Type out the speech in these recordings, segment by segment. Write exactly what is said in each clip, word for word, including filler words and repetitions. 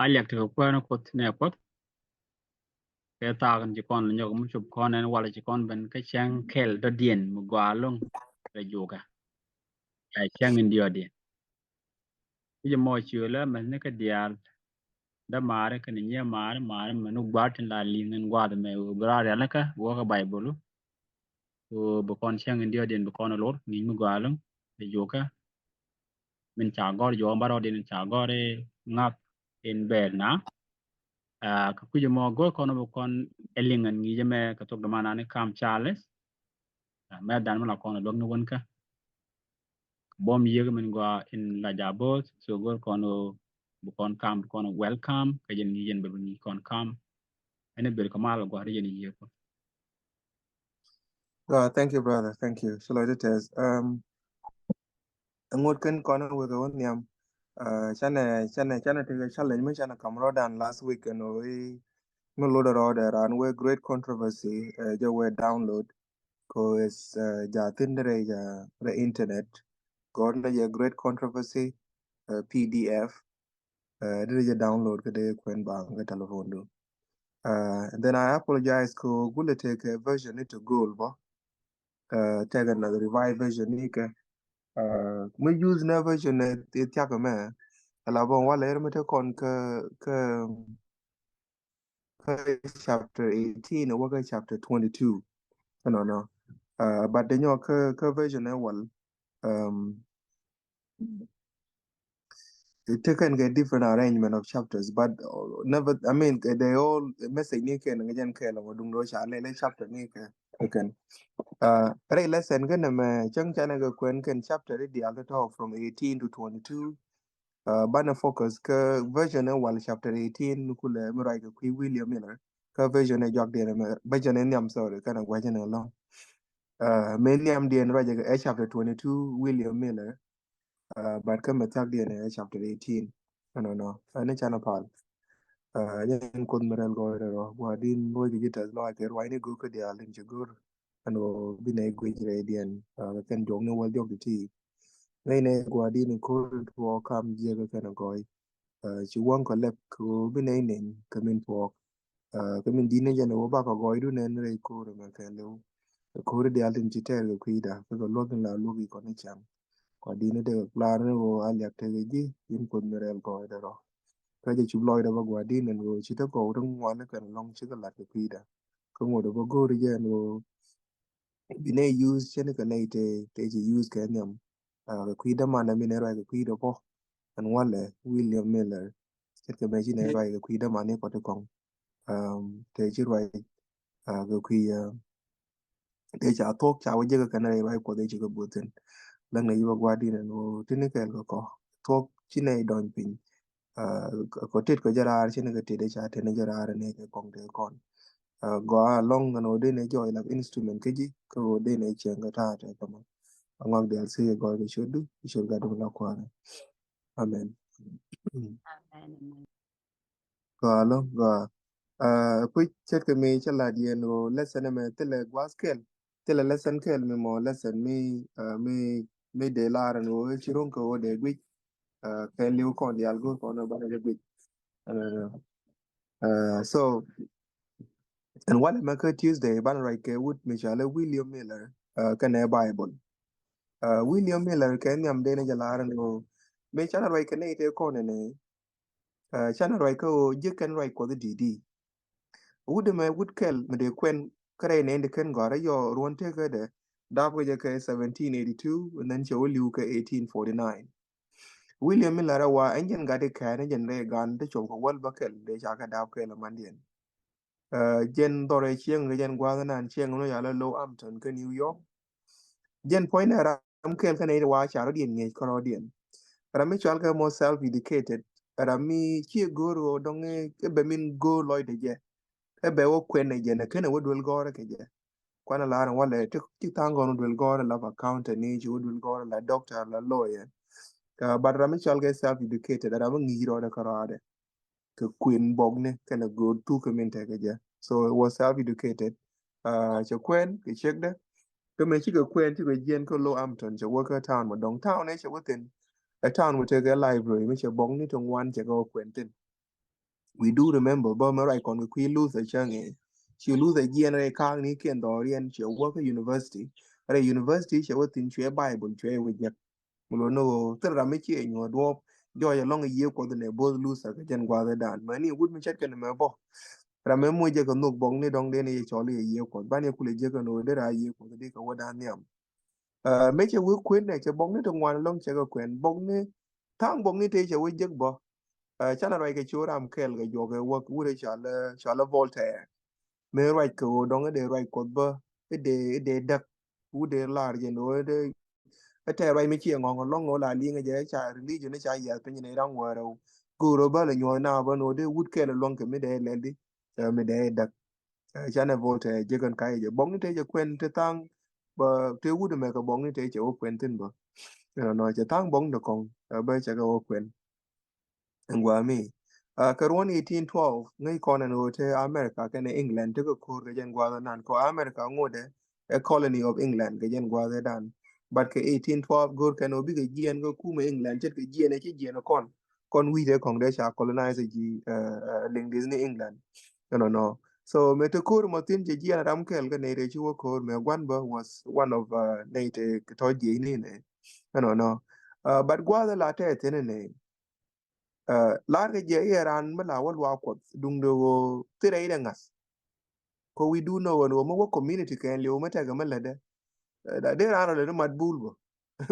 A liak ti kɛ kuäär ni Kuoth nɛ Kuoth. Kɛ thaak in ci kɔn nyɔk mi cop kɔn ɛn wal ci kɔn ben kä cäŋ kɛl dɔ̱diɛn mi gɔaa loŋ rɛ jukɛ. Ɛ cäŋ in diɔt diɛn. Kui̱c mɔ ci wä lɛ mɛth ni kä diaal. Dä maari kɛn nyiee maari maari mɛ ni gua̱a̱r tin la liŋ in gua̱a̱th mɛ wä bi raar rial ni kä wä kä Baibol. Wä bi kɔn cäŋ in diɔt diɛn bi kɔn lor ŋi̱i̱c mi gɔaa loŋ rɛ jukɛ. Min ca gɔr jɔɔm ba rɔɔdiɛn ca gɔr i̱ ŋa̱th in bɛɛl na. Aa, kɛ kui̱c mɔ go̱o̱r kɔn bi kɔn ɛ liŋ ɛn ŋi̱i̱c ɛmɛ kɛ thok dämanani Kam Charles. Aa, mɛ dhan mi la kɔn ɛ luäk ni wänkä. Kɛ buɔ̱m yiëk min gɔaa in la jaboth, so go̱o̱r kɔn bi kɔn kam, bi kɔn welcome kɛ jɛn ŋi̱i̱c ɛn bɛ bi ŋi̱i̱c kɔn kam. Ɛn ɛ ber kɛ mal gɔaa ri jɛn yiëk. Uh, thank you, brother. Thank you. Ci lɔcdä tɛth. Um, ŋot kɛn kɔn wek wä nhiam. Uh, canɛ canɛ canɛ tekɛ challenge mi canɛ kam rɔɔdan last week ɛn wä mi lotdɛ rɔɔdɛ ran wee Great Controversy, uh, jɛ wee download. Ko is, uh, ja thin rɛ ja rɛ internet. Gɔr ni jɛ Great Controversy, uh, P D F. Uh, dee jɛ download kä dee kuɛn baŋ kä telephone du. Uh, and then I apologize ko gulɛ tekɛ version ni to goal bɔ. Uh, tekɛ na revised version ni kɛ. Uh, mi use na version ni ti thiak mɛ. Ala bɔ walɛ mi te kɔn kä kä kä chapter eighteen wä kä chapter twenty-two. Ɛnɔ nɔ. Uh, but dee nyɔ kä kä version ni wal. Um, It taken a different arrangement of chapters, but uh, never, I mean, they all message ni kɛn ŋa jɛn kɛl ŋa duŋ do ca lɛ lɛ chapter ni kɛ kɛn. Uh, rɛ lesson kɛn mɛ cäŋ canɛ kɛ kuɛn kɛn chapter di dial tɔ from eighteen to twenty-two. Uh, banɛ focus kɛ version ɛ wal chapter eighteen kulɛ mi ruac kɛ kui̱ William Miller. Kɛ version ɛ jɔak diɛn mɛ version ɛ nhiam, sorry, kɛn ɛ gua̱c ni lɔŋ. Uh, mɛ nhiam diɛn ruac kɛ chapter twenty-two William Miller. Uh, but kä mɛ thiak diɛn ɛ chapter eighteen. Ɛnɔ nɔ ɛn canɛ pal. Uh, yɛn Kuoth mi rɛl gɔɔydɛ rɔ gua̱di̱n lo̱c kɛ ji̱ tɛth lɔaac kɛ ruacni go̱o̱r kä diaal tin ci go̱o̱r. Ɛn ɣöö bi nɛ guic rɛydiɛn, uh, kɛ kɛn juɔkni wäl jɔk ti ti. Ŋäcnɛ gua̱di̱n in ko̱r in tuɔɔk kam jiäk kɛ kɛn a gɔɔy. Uh, ci waŋ kɔ lɛp kɛ ɣöö bi nɛ nɛn kɛ min tuɔɔk. Uh, kɛ min di̱t ni jɛn ɛ wä bakɔ gɔɔydu nɛn rɛy ko̱r ɛmɛ kɛɛliw. Kɛ ko̱r diaal tin ci tɛɛr kɛ kui̱da kɛ kɛ luäk in la luäk ikɔ ni cam. Kɔ di̱t ni dee kɛ klar ni ɣöö a liak tekɛ ji̱ in Kuoth mi rɛl gɔɔydɛ rɔ. Kä jɛ cup lɔcdɛ bä gua̱di̱n ɛn ɣöö ci te gɔw ti ŋuan ni kɛn lɔŋ cikɛ lat kɛ kui̱da. Kä ŋot ɛ bä go̱o̱ri jɛ ɛn ɣöö bi nɛ use cɛ ni kɛ nɛy te te ci use kɛ nhiam. Uh, kɛ kui̱da manɛ mi nɛ ruac kɛ kui̱da bä ɛn walɛ William Miller. Ce̱tkɛ mɛ ci nɛ ruac kɛ kui̱ dämani kɔt ti kɔŋ. Um, te ci ruac, uh, kɛ kui̱, uh, te ca thuɔ̱k ca wä jek kɛn rɛy ruac Kuɔth ëë ci kɛ buɔth thi̱n. Läŋ nɛ ci bä gua̱a̱r di̱n ɛn ɣöö ti ni kɛɛl kɛ kɔ thuɔ̱k ci nɛ dɔny piny. Uh, kɔ tet kɔ jɛ raar ci ni kɛ tet ca te ni jɛ raar ni kɛ kɔŋ te kɔn. Uh, gɔaa lɔŋ ɛn ɣöö dee nɛ jɔɔc lak instrument kä ji̱ kä ɣöö dee nɛ cieŋ kɛ ta̱a̱ te kɛ mɔ. Aŋɔak diaal thiec kɛ gɔɔy kɛ ciötdu kɛ ciöt Gatdu mi la Kua̱r. Amen. Amen. Gɔaa lɔ gɔaa. Uh, kui̱ ce̱tkɛ mi cä la̱t yɛn ɣöö lesson ɛmɛ thilɛ gua̱a̱th kɛl, thilɛ lesson kɛl mi mɔ lesson mi, uh, mi mi dee lar ɛn ɣöö ci ro̱ŋ kɛ ɣöö dee guic. Uh, kɛn li̱w kɔn diaal go̱o̱r kɔn ɣöö banɛ jɛ guic. Uh, uh, so ɛn walɛ mɛ kä Tuesday banɛ ruac kɛ wut mi cɔalɛ William Miller, uh, kɛnɛ Bible. Uh, William Miller kɛ nhiam dee ni jɛ lar ɛn ɣöö mi canɛ ruac kɛ nɛy tëë kɔn ɛnɛ. Uh, canɛ ruac kä ɣöö ji̱ kɛn ruac Kuɔth di̱i̱t di̱i̱t. Wut ɛmɛ wut kɛl mi dee kuɛn kä rɛy nɛy ti kɛn gɔ̱a̱rä yɔ ruɔ̱n tekädɛ dap kɛ jɛ kɛ seventeen eighty-two and then cɛ wä li̱w kɛ eighteen forty-nine. William Miller ɛ wa ɛn jɛn gat ikɛn ɛn jɛn rɛy gan ti cuɔp kɛ wäl bä kɛl dee ca kɛ dap kɛl ɛmandiɛn. Uh, jɛn dhɔrɛ cieŋ kɛ jɛn gua̱a̱th nan cieŋ ni yalɛ Lowhampton kä New York. Jɛn puɔ̱nydɛ ram kɛl kä nɛy ti wa ca rɔ̱diɛn ŋi̱eec kä rɔ̱diɛn. Ram mi cɔal kɛ mɔ self educated. Ram mi ciɛ go̱o̱r ɣöö dɔ̱ŋ ɛ bɛ min go̱o̱r lɔcdɛ jɛ. Ɛ bɛ wä kuɛn ɛ jɛn ɛ kɛn ɛ wä duel gɔ̱rä kɛ jɛ. Kuanɛ lar ɛn walɛ ti tha̱a̱ŋ gɔ̱r wä duel gɔ̱rä la accountant ni ci wä duel gɔ̱rä la doctor la lawyer. Uh, but ram mi cɔal kɛ self educated ram mi ŋi̱i̱c rɔɔdɛ kä rɔɔdɛ. Kɛ kuën bɔkni kɛnɛ go̱o̱r thuk kɛ min tekɛ jɛ. So he was self educated. Uh, cɛ kuɛn kɛ ciekdɛ. Kä mëë cikɛ kuɛn cikɛ jiɛn kä Lowhampton cɛ wä kä town mɔ dɔ̱ŋ town ɛ cɛ wä thi̱n. Ɛ town mɔ tekɛ library mi cɛ bɔkni ti ŋuan cɛ kɛ wä kuɛn thi̱n. We do remember bä mɛ ruac kɔn kɛ kui̱ Luther cäŋ ɛ. Ci Luther jiɛn rɛy ka̱a̱k ni kiɛn dhɔriɛn ciɛ wä kä university. Rɛy university ciɛ wä thi̱n cuɛ Bible cuɛ wä jek. Mɛ luɔt ni ɣöö thil ram mi ciɛ nyuɔ̱th duɔ̱ɔ̱p jɔɔc ɛlɔ̱ŋ ɛ yiëë Kuɔth nɛ both Luther kɛ jɛn gua̱a̱th ɛ dan. Mɛ ni wut mi ce̱tkɛ ni mɛ bä. Ram mɛ moc jɛ kɛ nhök bɔk ni dɔ̱ŋ den ɛ yɛ cɔl i̱ ɛ yiëë Kuɔth. Ban yɛ kulɛ jiäk kɛ ni ɣöö dee raa yiëë Kuɔth di kɛ wä dan nhiam. Ɛ, mëë cɛ wee kuën nɛ cɛ bɔkni ti ŋuan ɛlɔ̱ŋ cɛ kɛ kuɛn. Bɔkni, tha̱a̱ŋ bɔkni tëë cɛ wee jek bä. Ɛ, canɛ ruac kɛ ci wä ram kɛl kɛ juɔk ɛ wäk wurɛ cɔalɛ, cɔalɛ Voltaire. Mëë ruac kɛ ɣöö dɔ̱ŋ i̱ dee ruac Kuɔth bä i̱ dee, i̱ dee däk. Wut dee lar jɛn ɣöö i̱ dee, i̱ tɛɛr ruac mi ciɛ ŋɔ̱ŋ ɛlɔ̱ŋ ɣöö la liŋɛ jɛ ca religion i̱ ca yiath piny ni ram wäärä. Go̱o̱r ɣöö bä lɛ nyuɔ̱ɔ̱c na bä ni ɣöö dee wut kɛl ɛlɔ̱ŋ kɛ mi dee lɛl di. Ɛ, mi dee däk. Ɛ, canɛ Voltaire jek kɛn ka jɛ bɔkni tëë cɛ kuɛn ti tha̱a̱ŋ bä tëë wut mɛ kɛ bɔkni tëë cɛ wä kuɛn thi̱n bä. Ɛnɔ nɔ cɛ tha̱a̱ŋ bɔkni ti kɔŋ ɛ bä cɛ kɛ wä kuɛn. Ɛn guami. Ɛ, kɛ ruɔ̱n eighteen twelve ŋäc kɔn ɛn ɣöö te America kɛnɛ England tekɛ ko̱r kɛ jɛn gua̱a̱th ɛnan kɛ America ŋotdɛ ɛ colony of England kɛ jɛn gua̱a̱th ɛdan. But kɛ eighteen twelve go̱r kɛn ɣöö bikɛ jiɛn kɛ kumɛ England ce̱tkɛ jiɛn ɛ ci jiɛn ɛ kɔn kɔn wi̱i̱ dee kɔŋ dee ca colonize ji̱, ɛ, ɛ, liŋ di̱th ni England. Ɛnɔ nɔ. So mëë te ko̱r mɔ thi̱n cɛ jiɛn ram kɛl kɛ nɛy rɛy ci wä ko̱r mëë gua̱n bä was one of, ɛ, nɛy te tɔ̱ jiɛc ni nɛ. Ɛnɔ nɔ. Ɛ, but gua̱a̱th ɛ la tɛth thi̱n nɛ. Ɛ, lar kɛ jɛ i̱ ɛ ran mi la wä luaak Kuɔth duŋdɛ ɣöö thirɛ i̱ dɛ ŋa̱th. Kɛ wi̱i̱ duun nɔ ɣän ɣöö mi wä community kɛn liw mi tɛkɛ mi lätdɛ. Ɛ, da dee raan rɔ lät ni mat bul bä.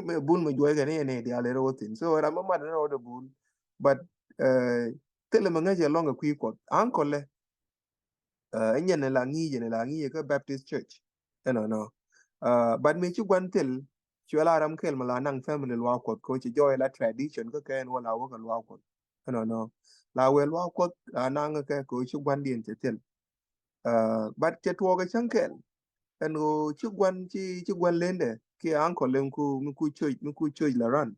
Mi bul mi juɔc kɛn i̱ ɛn i̱ diaal i̱ rɔ wä thi̱n. So ram mi mat ni rɔ wä dee bul. But, ɛ, thilɛ mi ŋäc ɛlɔ̱ŋ kɛ kui̱ Kuɔth. Ankɔlɛ. Ɛ, nyɛn la ŋi̱i̱c, nyɛn la ŋi̱i̱c kä Baptist Church. Ɛnɔ nɔ. Ɛ, but mi ci gua̱n thil, cuɛ la ram kɛl mi la naŋ family luaak Kuɔth kɛ ci jɔɔc la tradition kä kɛn wä la wä kɛ luaak Kuɔth. Ɛnɔ nɔ. La wee luaak Kuɔth la naŋ kɛ kɛ ci gua̱n diɛn cɛ thil. Ɛ, but cɛ tuɔɔk ɛ cäŋ kɛl. Ɛn ɣöö ci gua̱n, ci, ci gua̱n lendɛ kiɛ uncle ɛn ku mi ku church, mi ku church la ran.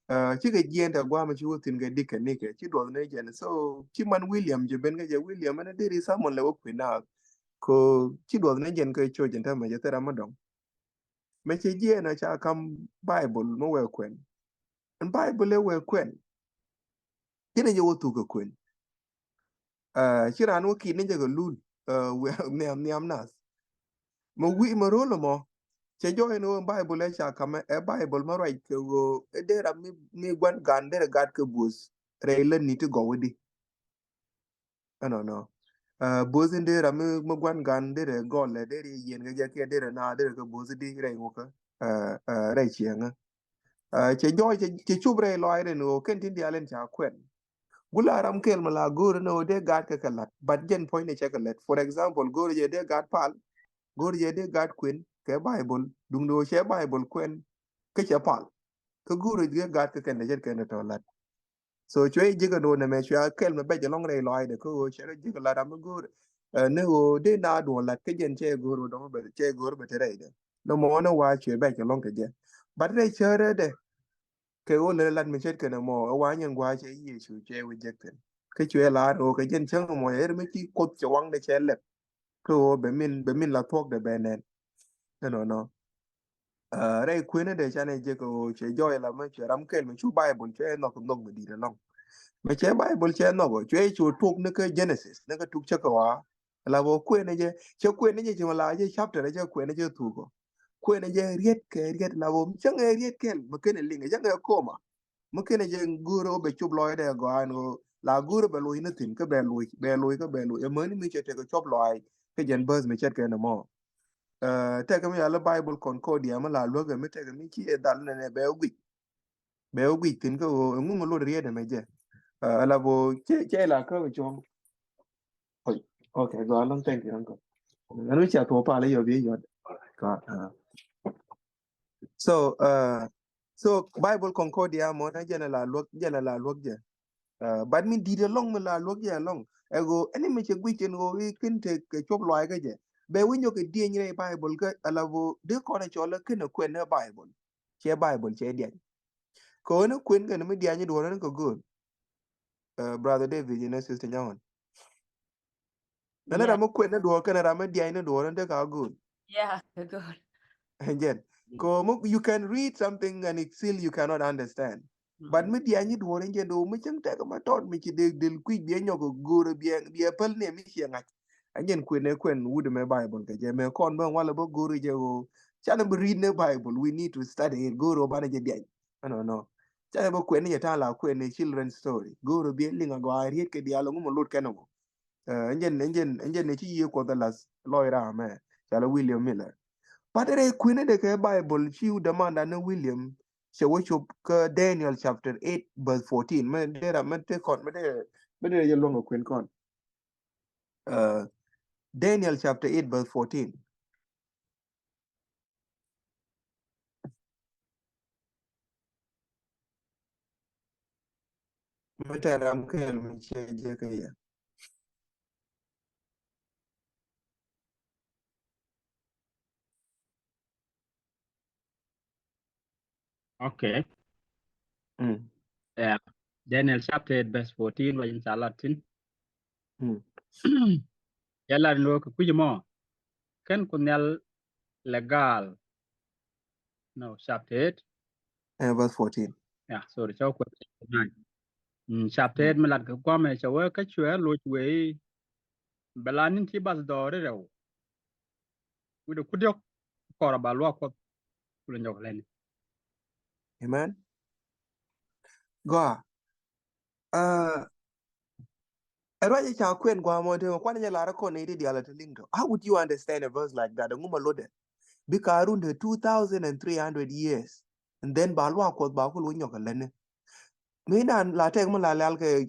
Ɛ, cikɛ jiɛn tɛ gua̱a̱mɛ ci wä thi̱n kɛ dikɛ nikɛ ci duɔth ni jɛn. So ci man William jɛ ben kɛ jɛ William ɛn deri Samuel lɛ wä kui̱ naath. Ko ci duɔth ni jɛn kɛ church ɛn tɛ mɛ jɛ thera mi dɔŋ. Mɛ cɛ jiɛn a ca kam Bible mi wee kuɛn. Ɛn Bible ɛ wee kuɛn. Kinɛ jɛ wä thuk kɛ kuɛn. Ɛ, ci raan wä ki̱n ni jɛ kɛ lul, ɛ, wi̱i̱ nhiam, nhiam nath. Mɛ wi̱i̱ mɛ ro̱l mɔ cɛ jɔɔc ni wä Bible ɛ ca kamɛ ɛ Bible mɛ ruac kɛ ɣöö ɛ dee ram mi, mi gua̱n gan derɛ gat kɛ buɔth rɛy lät ni ti gɔw i̱di. Ɛnɔ nɔ. Ɛ, buɔth in dee ram mi, mi gua̱n gan derɛ gɔlɛ derɛ yiɛn kɛ jɛ kiɛ derɛ na derɛ kɛ buɔth i̱di rɛy ŋukä, ɛ, ɛ, rɛy ciɛŋä. Ɛ, cɛ jɔɔc cɛ, cɛ cop rɛy lɔaacdɛ ni ɣöö kɛn tin diaal in ca kuɛn. Gula ram kɛl mi la go̱o̱r ni ɣöö dee gaat kɛ kɛ la̱t, but jɛn puɔ̱nydɛ cɛ kɛ lät. For example, go̱o̱r jɛ dee gaat pal, go̱o̱r jɛ dee gaat kuɛn kɛ Bible, duŋdɛ ɣöö cɛ Bible kuɛn kä cɛ pal. Kä go̱o̱r jɛ dee gaat kɛ kɛn dee cɛ kɛn dee tɔ la̱t. So cuɛ ji̱ kɛ do̱n ɛmɛ cuɛ kɛl mi bɛc ɛlɔ̱ŋ rɛy lɔaacdɛ kä ɣöö cɛ rɔ ji̱ kɛ la̱t ram mi go̱o̱r. Ɛ, ni ɣöö dee na duɔ̱ɔ̱r la̱t kä jɛn cɛ go̱o̱r wä dɔ̱ŋ bɛ, cɛ go̱o̱r bɛ te rɛydɛ. Nɔmɔ ni wa cuɛ bɛc ɛlɔ̱ŋ kɛ jɛ. But rɛy cärä dɛ kɛ ɣöö lɛ lat mi ce̱tkɛ nɔmɔ ɛ wa nyɛn gua̱a̱ cɛ Yecu cɛ wä jek kɛn. Kä cuɛ la̱r ɣöö kɛ jɛn cäŋ mɔ ɛ ri mi ci Kuoth cɛ waŋdɛ cɛ lɛp. Kä ɣöö bɛ min, bɛ min la thuɔ̱kdɛ bɛ nɛn. Ɛnɔ nɔ. Ɛ, rɛy kuenä dee canɛ jek ɣöö cɛ jɔɔc la mɛ cuɛ ram kɛl mɛ cu Bible cuɛ nhɔk nhɔk mɛ di̱t ɛlɔ̱ŋ. Mɛ cɛ Bible cɛ nhɔk ɣöö cuɛ cu tuk ni kä Genesis ni kä tuk cä kɛ ɣɔaa. La bä kuenä jɛ cɛ kuenä jɛ cɛ mɛ la jɛ chapter cɛ kuenä jɛ thuk ɣöö kuenä jɛ riet kɛ riet la bä cäŋ ɛ riet kɛl mɛ kenɛ liŋ cäŋ ɛ koma. Mi kenɛ jɛ go̱o̱rä wä bɛ cop lɔcdɛ gɔaa ɛn ɣöö la go̱o̱rä bɛ loc ni thi̱n kä bɛ loc, bɛ loc kä bɛ loc. Ɛmäni mi cɛ tekɛ cop lɔaac kä jɛn bäth mi ce̱tkɛ ni mɔ. Ɛ, tekɛ mi yal Bible Concordia mi la luäk ɛ mi tekɛ mi ci ɛ dhal nɛnɛ bɛ wä guic. Bɛ wä guic thi̱n kä ɣöö ɛŋu mi lot riet ɛmɛ jɛ. Ɛ, ala bo cɛ, cɛ la kä cuɔ̱ŋ. Oi, okay, go along, thank you, uncle. Ɛn wi̱c ca thuɔ̱k pal ɛ yɔp yɛ yɔt. Ka, ɛ. So, uh, so Bible Concordia mɔ na jɛn a la luäk, jɛn a la luäk jɛ. Uh, but mi di̱t ɛlɔ̱ŋ mi la luäk jɛ ɛlɔ̱ŋ. Ɛ ɣöö ɛn mi cɛ guic ɛn ɣöö i̱ kin te kɛ cop luaac kä jɛ. Bɛ wi̱c nyɔk kɛ dieny rɛy Bible kä ala ɣöö dee kɔn ɛ cɔl ɛ kin ɛ kuɛn ɛ Bible. Cɛ Bible cɛ dieny. Kɛ ɣöö ni kuɛn kɛn mi diany duɔ̱ɔ̱r ɛn kɛ gööl. Uh, Brother David, you know, Sister Nyawan. Ɛn ram mi kuɛn ni duɔ̱ɔ̱r kɛn ram mi diany ni duɔ̱ɔ̱r ɛn dee ka gööl. Yeah, ka gööl. Jɛn. Kɛ ɣöö mi, you can read something and it still you cannot understand. But mi dia̱a̱ nyi duɔ̱ɔ̱r in jɛ do̱o̱ mi cäŋ tɛk ma tɔt mi ci dee del kui̱c biɛ nyɔk go̱o̱r biɛ biɛ päl ni mi ciɛ ŋa̱c. An jɛn kuën ɛ kuɛn wut mɛ Bible kɛ jɛ mɛ kɔn bä walɛ bä go̱o̱r jɛ ɣöö canɛ bi read ni Bible, we need to study it, go̱o̱r ɣöö banɛ jɛ diany. Ɛnɔ nɔ. Canɛ bä kuɛn ni jɛ ta̱a̱ la kuɛn ni children story. Go̱o̱r ɣöö biɛ liŋ a gɔaa riet kɛ diaal ŋu mɛ lot kɛn ŋu. Ɛn jɛn ɛn jɛn ɛn jɛn ni ci yiëë kuɔth a lath lɔy ram mɛ. Cala William Miller. But rɛ kuën ni de kɛ Bible ci wut dämandan ni William cɛ wä cop kä Daniel chapter eight verse fourteen. Mɛ dee ram mɛ te kɔn mɛ dee mɛ dee jɛ luɔ̱ŋ kɛ kuën kɔn. Uh, Daniel chapter eight verse fourteen. Mɛ tɛ ram kɛl mi cɛ jɛ kɛ yɛ. Okay. Mm. Yeah. Daniel chapter eight verse fourteen wa in sha Allah tin. Mm. Yalla no ku kuji mo. Ken ku nyal legal. No, chapter eight. Eh, verse fourteen. Yeah, sorry. Chapter eight. Mm, chapter eight mi lat ka kwame cha we ka chwe lo we. Belanin ti bas dore rew. Wide kudiok kɔrɔ ba luak Kuɔth kulɛ nyɔk lɛni. Amen. Gɔaa. Uh, ɛ ruac ca kuɛn guamɔ te kuan nyɛ lar kɔn ni di dial te liŋ to. How would you understand a verse like that? Ŋuma lodɛ. Bi ka run te two thousand and three hundred years. And then ba luak Kuɔth ba kul wä nyɔk lɛni. Mi nan la tɛk mi la lial kɛ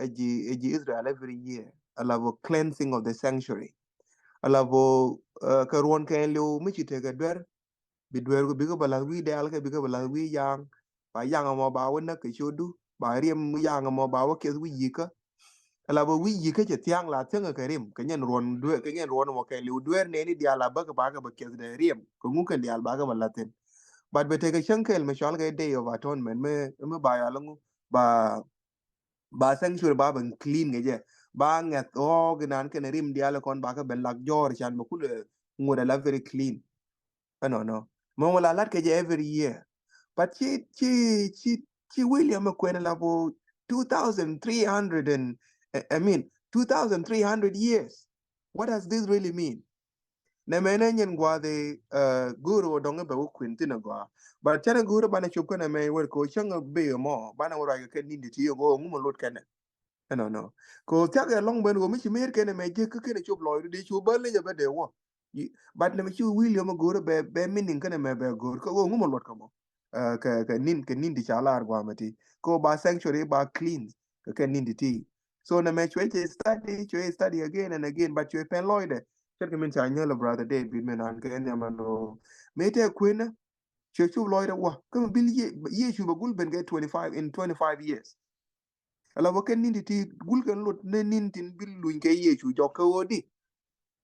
ɛ ji Israel every year. A la bo cleansing of the sanctuary. A la bo kɛ ruɔn kɛ liw mi ci tekɛ duer. Bi duer ku bikɛ ba lath wi̱i̱ dɛɛl kɛ bikɛ ba lath wi̱i̱ yaŋ. Ba yaŋ mɔ ba wä näk kɛ codu ba riɛm yaŋ mɔ ba wä keth wi̱i̱ yikä. Ala bä wi̱c yi̱kä cɛ thia̱a̱ŋ la thiäŋä kɛ rim kɛ nyɛn ruɔn dueer kɛ nyɛn ruɔn mɔ kɛ liw dueer nɛɛni diaal a bäkɛ bakɛ bä kiɛthdɛ riɛm kɛ ŋu kɛn diaal bakɛ bä la̱thin. But bɛ tekɛ cäŋ kɛɛl mɛ cɔal kɛ day of atonement mɛ mɛ ba yal ŋu ba ba sanctuary ba bɛ clean kɛ jɛ ba ŋɛth ɣɔɔk inan kɛn rim diaal kɔn bakɛ bɛ lak jɔɔr can bɛ kulɛ ŋuɔt ala very clean. Ɛnɔnɔ. Mɛ ŋu la lat kɛ jɛ every year. But ci ci ci ci William ɛ kuɛn la bo two thousand three hundred and I mean two thousand three hundred years. What does this really mean? Nɛ mɛ nɛ nyin guathi go̱o̱r wä dɔŋ bɛ wä kuɛn thin a gɔaa. But canɛ go̱o̱r banɛ cop kɛnɛ mɛ wär ko cäŋ bɛ mɔ banɛ wä ruac kɛ kɛ nindi ti yɛ go̱o̱r ŋu mɛ lot kɛnɛ. Ɛnɔnɔ. Kɛ ɣöö thiak ɛ lɔ̱ŋ ben ɣöö mi ci mëër kɛn ɛmɛ jiäk kä kɛn ɛ cop lɔɔcdu dee cu bä leny ɛ bä dee wä. But nɛmɛ ci William ɛ go̱o̱r ɛ bɛ bɛ meaning kɛn ɛmɛ bɛ go̱o̱r kä ɣöö ŋu mɛ luɔt kä mɔ. Kɛ kɛ nin kɛ nin ti ca lar guamɛ ti kɛ ɣöö ba sanctuary ba clean kɛ kɛ nin ti ti. So nɛmɛ cuɛ cɛ study cuɛ study again and again but cuɛ pɛn lɔcdɛ. Ce̱tkɛ min ca nyäl ɛ brother David min an kɛ ɛn nhiam ɛn ɣöö mëë tɛ kuenä cuɛ cop lɔcdɛ wä kä mi bil Yecu bɛ gul ben kɛ twenty five in twenty five years. Ala wä kɛn ni̱n ti̱ti̱ gul kɛn lot ni ni̱n tin bi luny kɛ Yecu jɔk kɛ ɣöö di.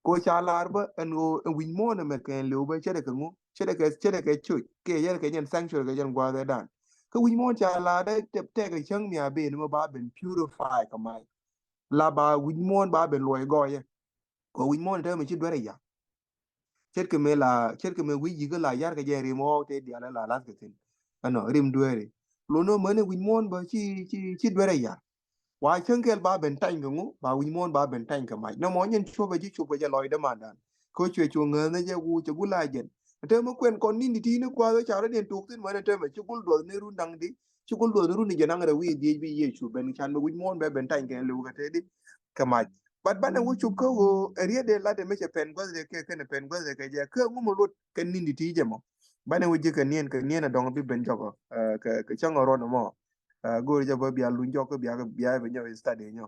Kɛ ɣöö ca lar bä ɛn ɣöö ɛn wi̱c muɔ̱ɔ̱n ɛmɛ kɛn li̱w bä cɛ dɛ kɛ ŋu cɛ dɛ kɛ cɛ dɛ kɛ coc kɛ yɛn kɛ jɛn sanctuary kɛ jɛn gua̱a̱th ɛ dan. Kä wi̱c muɔ̱ɔ̱n ca lar dɛ tɛk kɛ cäŋ mia ben mɛ ba ben purify kɛ mac. La ba wi̱c muɔ̱ɔ̱n ba ben luɔc gɔɔyɛ. Kɛ wi̱c muɔ̱ɔ̱n täämɛ ci duer ɛ ya̱. Ce̱tkɛ mëë la ce̱tkɛ mëë wi̱c yi̱kä la ya̱r kɛ jɛ rim ɣɔɔk tëë diaal ɛ la la̱th kɛ thi̱n. Ɛnɔ rim dueeri. Lo̱n ɣöö mäni wi̱c muɔ̱ɔ̱n bä ci ci ci duer ɛ ya̱r. Wa cäŋ kɛl ba ben tany kɛ ŋu ba wi̱c muɔ̱ɔ̱n ba ben tany kɛ mac nɔmɔ nyɛn cuɔpɛ ci cuɔpɛ jɛ lɔcdä mandan. Kä cuɛ cu ŋäänh ni jɛ wu cɛ gul la jɛn. Täämɛ kuɛn kɔn ni̱n ti ti̱i̱ni gua̱a̱th ɛ ca rɔ diɛn tok thi̱n mäni täämɛ ci gul duɔth ni run da̱ŋ di. Ci gul duɔth ni run ni jɛ naŋ rɛ wi̱i̱ dhiec bi Yecu ben can bɛ wi̱c muɔ̱ɔ̱n bɛ ben tany kɛ li̱w kɛ tëë di. Kɛ mac. But banɛ wä cop kä ɣöö ɛ riet dee lat ɛmɛ cɛ pɛn guäthdɛ kɛ kɛn ɛ pɛn guäthdɛ kɛ jɛ kä ŋu mɛ luɔt kɛ ni̱n ti ti̱i̱ jɛ mɔ. Banɛ wä ji̱ kɛ niɛn kɛ niɛn ɛ dɔŋ bi ben jɔk ɛ kɛ kɛ cäŋ ɛ ruɔn ɛmɔ. Ɛ go̱o̱r jɛ bä bia luny jɔk kä bia bia bɛ nyɔ study nyɔ.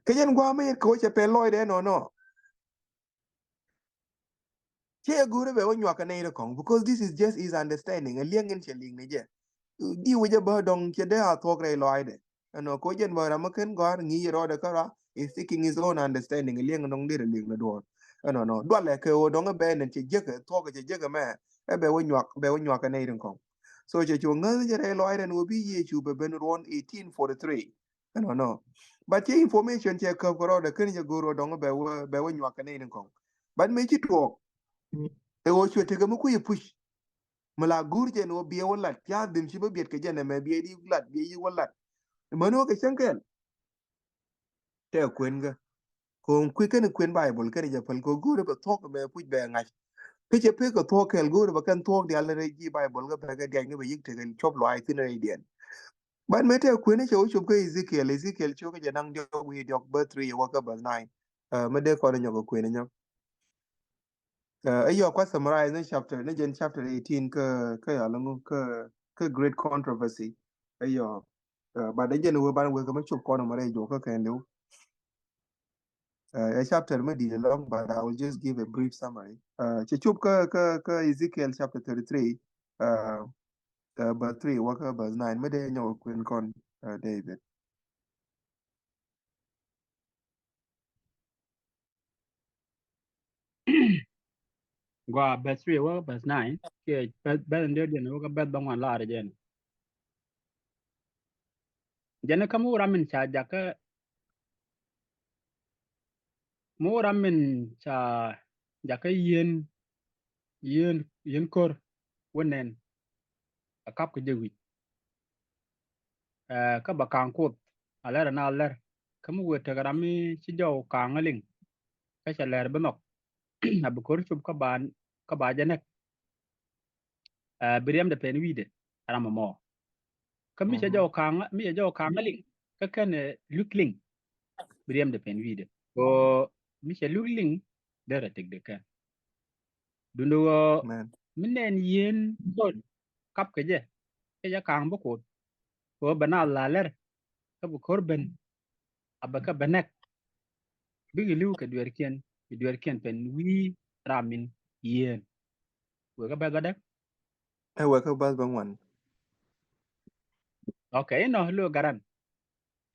Kɛ jɛn gua̱a̱ mɛ yɛn kɛ wä cɛ pɛn lɔcdɛ ɛnɔnɔ. Cɛ yɛ go̱o̱rɛ bɛ wä nyuak kɛ nɛy rɛ kɔŋ because this is just his understanding. Ɛ liɛŋ in cɛ liŋ ni jɛ. Di wä jɛ bä dɔŋ cɛ dee a thuɔk rɛy lɔaacdɛ. Ɛnɔ ko jɛn bä ram mi ken gɔ̱a̱r ŋi̱i̱c rɔɔdɛ kä rɔa is seeking his own understanding. Ɛ liɛŋ dɔŋ dirɛ liŋ ni duɔ̱ɔ̱r. Ɛnɔnɔ dualɛ kɛ wä dɔŋ bɛ nɛn cɛ jekɛ thuɔk cɛ jekɛ mɛ. Ɛ bɛ wä nyuak bɛ wä nyuak kɛ nɛy rɛ kɔŋ. So cɛ cu ŋäth jɛ rɛy lɔaacdɛ ni wä bi Yecu bɛ ben ruɔn eighteen forty-three. Ɛnɔnɔ. But cɛ information cɛ käp kɛ rɔɔdɛ ken cɛ go̱o̱r wä dɔŋ bɛ wä bɛ wä nyuak kɛ nɛy rɛ kɔŋ. But mëë ci tuɔɔk. Ɛ ɣöö cuɛ tekɛ mi kui̱ push. Mi la go̱o̱r jɛn ɣöö biɛ wä lat, /ca dhim ci bä biɛt kɛ jɛn ɛmɛ, biɛ di lat, biɛ yi wä lat. Män ɣöö kɛ cäŋ kɛl. Tɛ kuën kä. Ko̱o̱ŋ kui̱ kɛn kuën Baibol kɛn jɛ päl kɛ go̱o̱r bɛ thuɔ̱k mɛ puc bɛ ŋa̱c. Kä cɛ pek kɛ thuɔ̱k kɛl go̱o̱r bɛ kɛn thuɔ̱k diaal rɛy ji̱ Baibol kä bɛ kɛ diac ni bɛ yik tekɛ cop luaac thi̱n rɛydiɛn. Ban mɛ tɛ kuën cɛ wä cop kä Ezekiel, Ezekiel cio̱k kä jɛ naŋ diɔ̱k wi̱i̱ diɔ̱k bä three wä kä bä nine. Ɛ, mɛ dee kɔn nyɔk kɛ kuën nyɔk. Ɛ, ɛ yɔ kua summarize ni chapter, ni jɛn chapter eighteen kä, kä yɔ lɔŋ kä, kä great controversy. Ɛ yɔ, ɛ, but ɛ jɛn wee ban wee kä mɛ cop kɔn mɛ rɛy jɔk kä kɛn liw. Ɛ, ɛ chapter mɛ di̱i̱t ɛlɔŋ, but I will just give a brief summary. Ɛ, cɛ cop kä, kä, kä Ezekiel chapter thirty-three, ɛ, ɛ, verse three wä kä verse nine, mɛ dee nyɔk kuën kɔn, ɛ, David. Gua verse three wä verse nine. Kiɛ verse, verse ndiɛ diɛn wä kä verse bä ŋuan lar jɛn. Jɛn kä mi wä ram min ca jakä, mi wä ram min ca jakä yien, yien, yien ko̱r wä nɛn. A kap kɛ jɛ wi̱c. Ɛ, kä bɛ ka̱a̱ŋ Kuoth a lɛr ɛ na lɛr. Kä mi wëë tekɛ ram mi ci jɔw ka̱a̱ŋ a liŋ, kä cɛ lɛr bi nhɔk, a bi ko̱r cop kä ba, kä ba jɛ nɛk. Ɛ, bi riɛmdɛ pɛn wi̱i̱dɛ ram ɛmɔ. Kä mi cɛ jɔw ka̱a̱ŋ, mi cɛ jɔw ka̱a̱ŋ a liŋ, kä kɛn, ɛ, luk liŋ, bi riɛmdɛ pɛn wi̱i̱dɛ. Kɛ ɣöö mi cɛ luk liŋ, derɛ tëkdɛ kɛn. Duundɛ ɣöö mi nɛn yien ko̱r kap kɛ jɛ, kɛ jɛ ka̱a̱ŋ bi Kuoth. Kɛ ɣöö bɛ na la lɛr, kä bi ko̱r ben, a bɛ kɛ bɛ nɛk. Bikɛ li̱w kɛ dueerkiɛn, kɛ dueerkiɛn pɛn wi̱i̱ ram min yien. Wek kä bɛth bädäk. Ɛ wek kä bäth bä ŋuan. Ok, inɔ lo garan.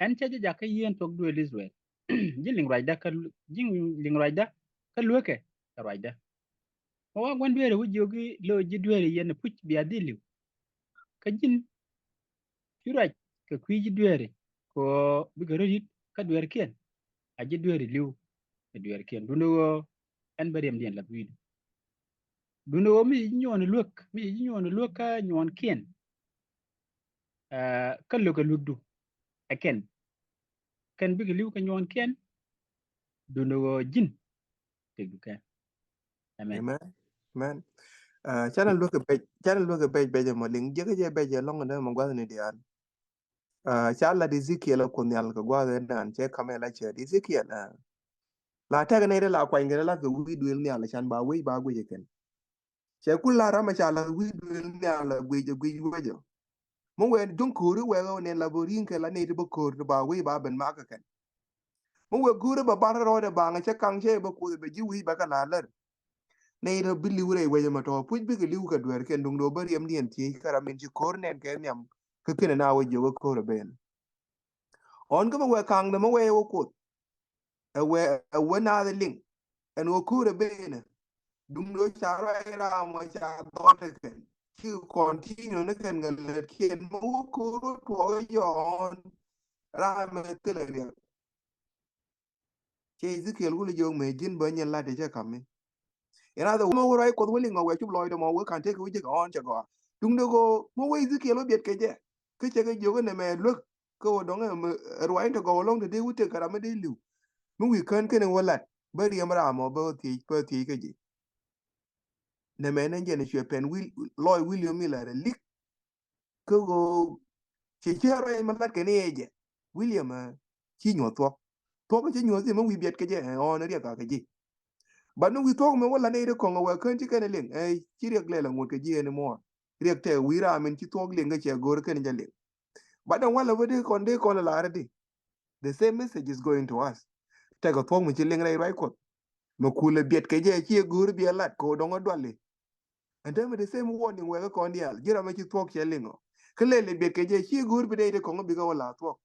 Ɛn cɛ jɛ jakä yien thuɔ̱k duëël Israel. Ji̱n liŋ ruacdä kä, ji̱n liŋ ruacdä kä luekɛ kɛ ruacdä. Mɛ wa gua̱n dueeri wä jiök i̱ lo̱ ji̱ dueeri yɛn puc bia dhil li̱w. Kä ji̱n ci ruac kɛ kui̱ ji̱ dueeri kɛ ɣöö bikɛ rɔ̱ ri̱t kä dueerkiɛn. A ji̱ dueeri li̱w kɛ dueerkiɛn. Duundɛ ɣöö ɛn bä riɛmdiɛn lath wi̱i̱dɛ. Duundɛ ɣöö mi ci ji̱ nyuɔɔn luek, mi ci ji̱ nyuɔɔn luek kä nyuɔɔnkiɛn. Ɛ, kä lökɛ luekdu ɛ kɛn. Kɛn bikɛ li̱w kɛ nyuɔɔnkiɛn. Duundɛ ɣöö ji̱n tëkdu kɛn. Amen. Amen. Amen. Ɛ, canɛ luekɛ bɛc, canɛ luekɛ bɛc, bɛc ɛmɔ liŋ. Jiäkä jɛ bɛc ɛlɔ̱ŋ ɛn dee mɛ gua̱thni diaal. Ɛ, ca lat Ezekiel ɛ Kuoth Nhial kɛ gua̱a̱th ëë naan cɛ ka̱m ɛ la cäät Ezekiel, ɛ. La tɛk nɛy ti la kuany kɛn la kɛ wi̱i̱ duëël nhial can ba wec ba guic ɛ kɛn. Cɛ ku la ram ɛ ca la wi̱i̱ duëël nhial ɛ guic ɛ guic wecä. Mi wee juŋ ko̱ri wee ɣä nɛn la bä ri̱i̱ŋ kɛ la nɛy ti bä ko̱r ti ba wec ba ben mak ɛ kɛn. Mi wee go̱o̱ri bɛ bar rɔɔdɛ baŋ cɛ kaŋ cɛ bɛ Kuoth bɛ ji̱ wi̱i̱ bɛ kɛ la lär. Nɛy rɔ bi li̱w rɛy wecä mɛ tɔ̱ puc bikɛ li̱w kɛ dueerkiɛn duŋdɛ ɣöö bä riɛmdiɛn thiec kä ram min ci ko̱r nɛn kɛ nhiam kä kinɛ na wä jiök kä ko̱r ɛ ben. Ɣɔn kä mɛ wee ka̱a̱ŋdɛ mɛ wee wä Kuoth. Ɛ wee, ɛ wee naath liŋ ɛn ɣöö ko̱r ɛ ben. Duŋdɛ ɣöö ca ruac ram ɔ ca dhɔt ɛ kɛn ci continue ni kɛn kɛ lätkiɛn mɛ wä ko̱r wä tuɔɔk ɛ jɔɔn. Ram ɛ thilɛ riɛk. Cɛ Ezekiel wul jiök mɛ ji̱n bä nyɛn lat cɛ ka̱m mi. Inɔ the mɛ wä ruac Kuɔth wä liŋ ɔ wee cup lɔcdɛ mɔ wee ka̱n tëëkɛ wä ji̱ kɛ ɣɔ̱ɔ̱n cɛ gɔaa. Duŋdɛ ɣöö mɛ wee Ezekiel wä biɛt kɛ jɛ. Kä cɛ kɛ jiök inɛ mɛ luek kä ɣöö dɔ̱ŋ ɛ ruac in te gɔw ɛlɔ̱ŋ te dee wä tëk kɛ ram mi dee li̱w. Mi wi̱i̱ kään kɛn in wä lat bä riɛm ram ɔ bä thiec, bä thiec kä ji̱. Nɛ mɛ nɛ jɛn cuɛ pɛn wil, lɔc William Miller ɛ lik. Kä ɣöö ci ci ruac ma lat kɛ ni ɛ jɛ. William, ɛ, ci nyuɔ̱th thuɔ̱k. Thuɔ̱k ci nyuɔ̱th thim mi wi̱i̱ biɛt kɛ jɛ, ɛ, ɣɔn riɛk a kɛ ji̱. But ni wi̱i̱ thuɔ̱k mi wä la ni ri kɔŋ a wɛ kään ci kɛn liŋ, ɛ, ci riɛk lɛl a ŋot kɛ ji̱ anymore. Riɛk tɛ wi̱i̱ ram min ci thuɔ̱k liŋ kɛ cɛ go̱o̱r kɛn jɛ liŋ. But ɛn walɛ wä dee kɔn, dee kɔn la lar di. The same message is going to us. Tɛkɛ thuɔ̱k mi ci liŋ rɛy ruac Kuɔth. Mi kulɛ biɛt kɛ jɛ ci go̱o̱r biɛ lat kɛ ɣöö dɔ̱ŋ a duali. Ɛn täämɛ the same warning wɛɛkä kɔn diaal, ji̱ ram mi ci thuɔ̱k cɛ liŋ ɔ. Kä lɛl i̱ biɛt kɛ jɛ ci go̱o̱r bi nɛy ti kɔŋ bikɛ wä la thuɔ̱k.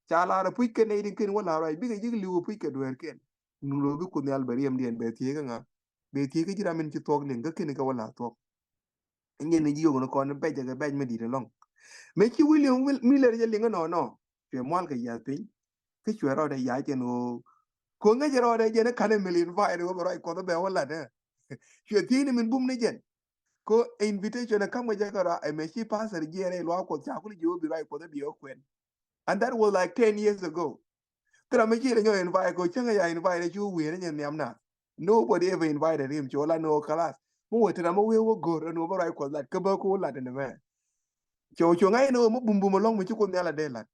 Ca lar ɛ puc kɛ nɛy ti ken wä la ruac bikɛ ji̱ li̱w ɛ puc kɛ dueerkiɛn. Num lo̱o̱ bi Kuoth Nhial bɛ riɛmdiɛn bɛ thiec kä ŋa. Bɛ thiec kä ji̱ ram min ci thuɔ̱k liŋ kä ken kɛ wä la thuɔ̱k. Nyɛn ni jiök ni kɔn bɛc kɛ bɛc mi di̱t ɛlɔ̱ŋ. Mëë ci William Wil-, Miller jɛ liŋ ɛnɔnɔ. Cuɛ mual kɛ yath piny. Kä cuɛ rɔɔdɛ yac ɛn ɣöö. Ko̱ ŋäc rɔɔdɛ jɛn ɛ ka̱n ɛ million five ɣöö bɛ ruac Kuɔth ɛ bɛ wä lat ɛ. Cuɛ thiec ni min bum ni jɛn. Ko invitation ɛ kam kɛ jɛ kärɔa, ɛ mɛ ci pastor jiɛn ɛ luaak Kuɔth ca kul jiɛ wä bi ruac Kuɔth ɛ bi ɛ kuɛn. And that was like ten years ago. Thil ram mi ci lɛ nyɔ invite ko cäŋ ya invite cu wi̱i̱ ni nyɛ nhiam na. Nobody ever invited him. Ci wä la no kalas. Mi wä ti ram mi wee wä go̱r ni wä bä ruac Kuɔth lat kä bä ko lat ni mɛ. Ci wä cu ŋa̱c ni wä mi bum bum alɔŋ mi ci Kuoth nhial a dee lat.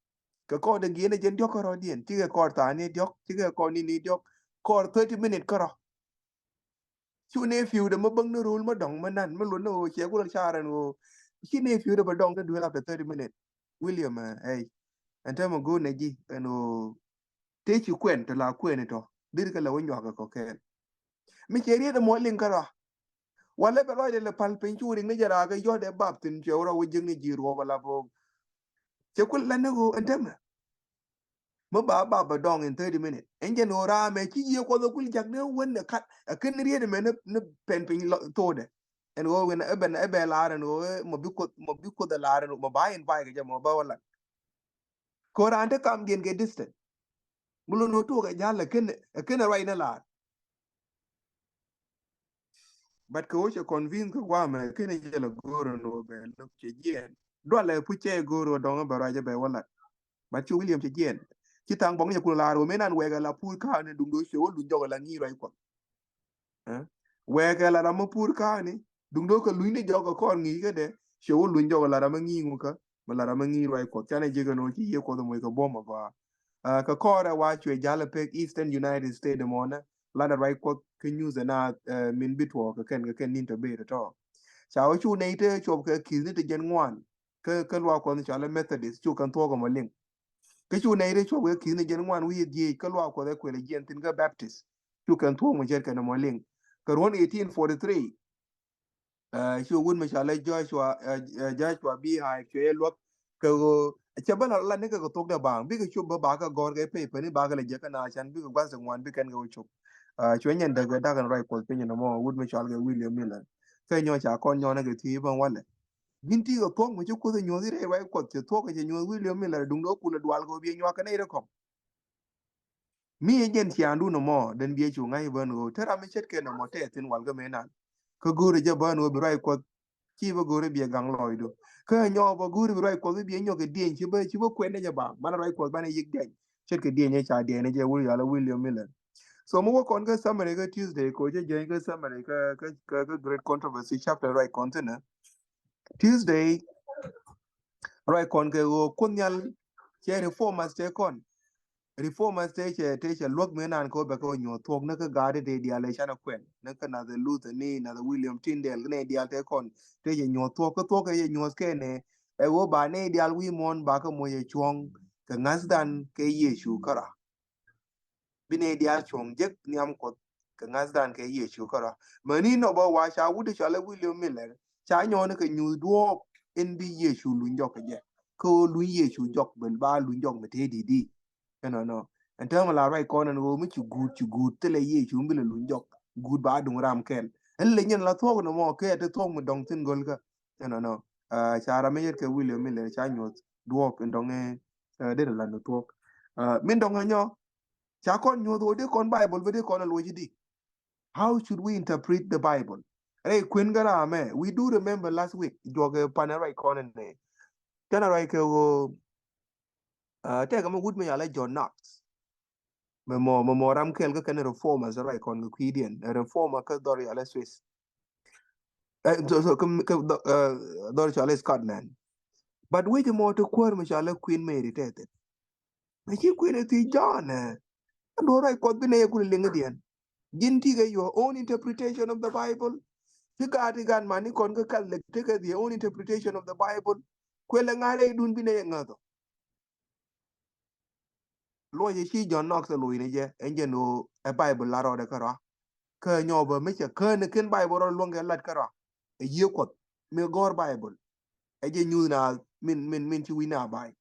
Kɛ kɔr dee giɛn a jɛn diɔ̱k kärɔ̱ diɛn. Cikɛ kɔr thaani diɔ̱k. Cikɛ kɔr nini diɔ̱k. Kɔr thirty minute kärɔ̱. Cu nephew dɛ mä bäŋ ni rol mä dɔŋ mä nan mä luɔt ni ɣöö ciɛ kulɛ car ɛn ɣöö ci nephew dɛ bɛ dɔŋ ni duel after thirty minute. William, eh, ɛy, ɛn täämɛ go̱o̱r nɛ ji̱ ɛn ɣöö tëë ci kuɛn te la kuɛn itɔ dhir kɛ lɛ wä nyuak kɛ kɔ kɛɛl. Mi ciɛ riet ɛmɔ liŋ kärɔa. Walɛ bɛ lɔcdɛ lɛ pal piny cu riŋ ni jɛ raak kɛ yɔ̱t ɛ bap thin ciɛ wä rɔ wä jiäk ni ji̱ ruɔp ala bo̱o̱k. Cɛ kul la ni ɣöö ɛn täämɛ. Mi ba ba bɛ dɔŋ in thirty minute. Ɛn jɛn ɣöö raamɛ ci yiëë Kuɔth ɛ kul jak ni wen ɛ kat ɛ ken riet ɛmɛ ni, ni pɛn piny lɔ thokdɛ. Ɛn ɣöö wen ɛ bɛn ɛ bɛ laar ɛn ɣöö mɔ bi Kuoth, mɔ bi Kuoth ɛ laar ɛn ɣöö mɔ ba invite kɛ jɛ mɔ ba wä lat. Kɛ ɣöö raan te kamdiɛn kɛ distance. Mi lon ɣöö tuɔɔk ɛ jal ɛ ken, ɛ ken ɛ ruac ni laar. But kɛ ɣöö cɛ convince kɛ guamɛ kɛnɛ jɛ lɛ go̱o̱r ɛn ɣöö bɛ lo̱k cɛ jiɛɛn. Dualɛ puc cɛ go̱o̱r ɣöö dɔ̱ŋ bɛ ruac bɛ wä lat. But ci William cɛ jiɛɛn. Ci thaŋ bɔŋ cɛ kun laar ɣöö mëë nan wɛɛkɛ la pur ka̱a̱ni duŋ do̱ cɛ wä luny jɔk la ŋi̱i̱c ruac Kuɔth. Eh? Wɛɛkɛ la ram mi pur ka̱a̱ni duŋ do̱ kɛ luny ni jɔk kɛ kɔr ŋi̱i̱c kädɛ cɛ wä luny jɔk la ram mi ŋi̱i̱c ŋukä. Mi la ram mi ŋi̱i̱c ruac Kuɔth canɛ ji̱ kɛ no̱o̱ŋ ci yiëë Kuɔth mɔ kɛ buɔ̱m ɛ gɔaa. Ah, kɛ kɔrɛ wa cuɛ jal ɛ pek Eastern United States ɛmɔnɛ. Lat ɛ ruac Kuɔth kä news ɛna, eh, min bi tuɔɔk kɛ kɛn kɛ kɛn ni̱n tɔ ber tɔ. Ca wä cu nɛy te cuɔp kɛ ki̱th ni te jɛn ŋuan. Kä, kä luaak Kuɔth ni cɔal ɛ Methodist cu kɛn thuɔɔk ɛmɔ liŋ. Kä cu nɛy te cuɔp kɛ ki̱th ni jɛn ŋuan wi̱i̱ dhieec kä luaak Kuɔth ɛ kuël ɛ jiɛn thi̱n kä Baptist. Cu kɛn thuɔɔk mɔ cɛt kɛn ɛmɔ liŋ. Kɛ ruɔ̱n eighteen forty-three. Eh, ci wut mi cɔal ɛ Joshua, eh, eh, Joshua B. Hyde cuɛ luäk kɛ ɣöö cɛ bä la, la ni kɛ kɛ thok dee baaŋ bikɛ cop bä bakɛ gɔ̱r kɛ pay päni bakɛ lɛ jɛ kä na can bikɛ gua̱th ti ŋuan bikɛn kɛ wä cop. Eh, cuɛ nyɛn däk kɛ dak ɛn ruac Kuɔth piny ɛn ɛmɔ wut mi cɔal kɛ William Miller. Kɛ nyɔ ca kɔn nyɔnɛ kɛ thiec bä walɛ. Ji̱n ti kɛ thuɔ̱k mi ci Kuoth ɛ nyuɔth i̱ rɛy ruac Kuɔth cɛ thuɔ̱k kɛ cɛ nyuɔth William Miller duŋ dee kulɛ dual kɛ wä biɛ nyuak kɛ nɛy rɛ kɔŋ. Mi ɛ jɛn ciaŋdun ɛmɔ den biɛ cu ŋa̱c bän ɣöö te ram mi ce̱tkɛ nɔmɔ tɛth thi̱n wal kä mëë nan. Kä go̱o̱rɛ jɛ bän ɣöö bi ruac Kuɔth ci bä go̱o̱rɛ biɛ gaŋ lɔɔcdu. Kä nyɔk bä go̱o̱rɛ bi ruac Kuɔth bi biɛ nyɔk kɛ dieny ci bä, ci bä kuɛn ni jɛ ba man ruac Kuɔth banɛ yik dieny. Ce̱tkɛ dieny ca dieny jɛ wul yal a William Miller. So mi wä kɔn kä summary kä Tuesday ko cä jɛny kä summary kä, kä, kä, kä Great Controversy chapter ruac kɔn thinɛ. Tuesday ruac kɔn kɛ ɣöö Kuoth Nhial cɛ reformers tɛ kɔn. Reformers tɛ cɛ, tɛ cɛ luäk mëë nan kɛ ɣöö bɛ kɛ ɣöö nyuɔ̱th thuɔ̱k ni kä gaat ti tɛ diaal ɛ canɛ kuɛn ni kä nath ɛ Luther ni nath ɛ William Tyndale ni diaal tɛ kɔn tɛ cɛ nyuɔ̱th thuɔ̱k kä thuɔ̱k kɛ cɛ nyuɔ̱th kɛnɛ ɛ ɣöö ba ni diaal wi̱i̱ muɔ̱ɔ̱n ba kɛ moc ɛ cuɔ̱ŋ kɛ ŋa̱thdan kɛ Yecu kärɔa. Bi nɛy diaal cuɔ̱ŋ jek nhiam Kuɔth kɛ ŋa̱thdan kɛ Yecu kärɔa. Mäni nɔ bä wa ca wut cɔal ɛ William Miller ca nyɔɔni kɛ nyuuth duɔɔk in bi Yecu luny jɔk kɛ jɛ. Kä ɣöö luny Yecu jɔk ben ba luny jɔk mi tëë di̱t i̱. Ɛnɔnɔ. Ɛn täämɛ la ruac kɔn ɛn ɣöö mi ci guut, ci guut thilɛ Yecu mi bi lɛ luny jɔk. Guut ba duŋ ram kɛl. Ɛn lɛ nyɛn la thuɔ̱k nɔmɔ kɛ ɛ te thuɔ̱k mi dɔŋ thi̱n gölkä. Ɛnɔnɔ. Ah, ca ram mi yet kɛ William Miller ca nyuɔth duɔɔk in dɔŋ ɛ, eh, derɛ la ni thuɔ̱k. Ah, min dɔŋ ɛ nyɔ. Ca kɔn nyuɔth ɣöö dee kɔn Bible bä dee kɔn a luɔc i̱di? How should we interpret the Bible? Rɛy kuën kä ram ɛ, we do remember last week, juɔk ɛ pan ɛ ruac kɔn ɛ nɛ. Kɛn a ruac kɛ ɣöö, ah, tɛkɛ mi wut mi yal ɛ John Knox. Mɛ mɔ, mɛ mɔ ram kɛl kä kɛn reformers ruac kɔn kɛ kui̱diɛn. Ɛ reformer kä dhɔr yal ɛ Swiss. Eh, so, so, kä, kä dhɔ-, eh, dhɔr cɔal ɛ Scotland. But wec mɔ te kuäär mi cɔal ɛ Queen Mary tɛthin. Mɛ ci kuën ɛ thiec John ɛ. Kä duɔ̱ɔ̱r ruac Kuɔth bi nɛy ɛ kulɛ liŋidiɛn. Ji̱n tekɛ your own interpretation of the Bible. Ci gaat ti gaat mani kɔn kä Catholic tekɛ their own interpretation of the Bible. Kuël ɛ ŋa̱c rɛydun bi nɛy ɛ ŋäth ɔ. Luɔcɛ ci John Knox ɛ loc ni jɛ ɛn jɛn ɣöö ɛ Bible la rɔɔdɛ kärɔa. Kä nyɔk bä mi cɛ kään ni ken Bible rɔ luäŋ kɛ lat kärɔa. Ɛ yiëë Kuɔth mi gɔ̱r Bible. Ɛ jɛ nyuuth na min, min, min ci wi̱c na ba̱a̱c.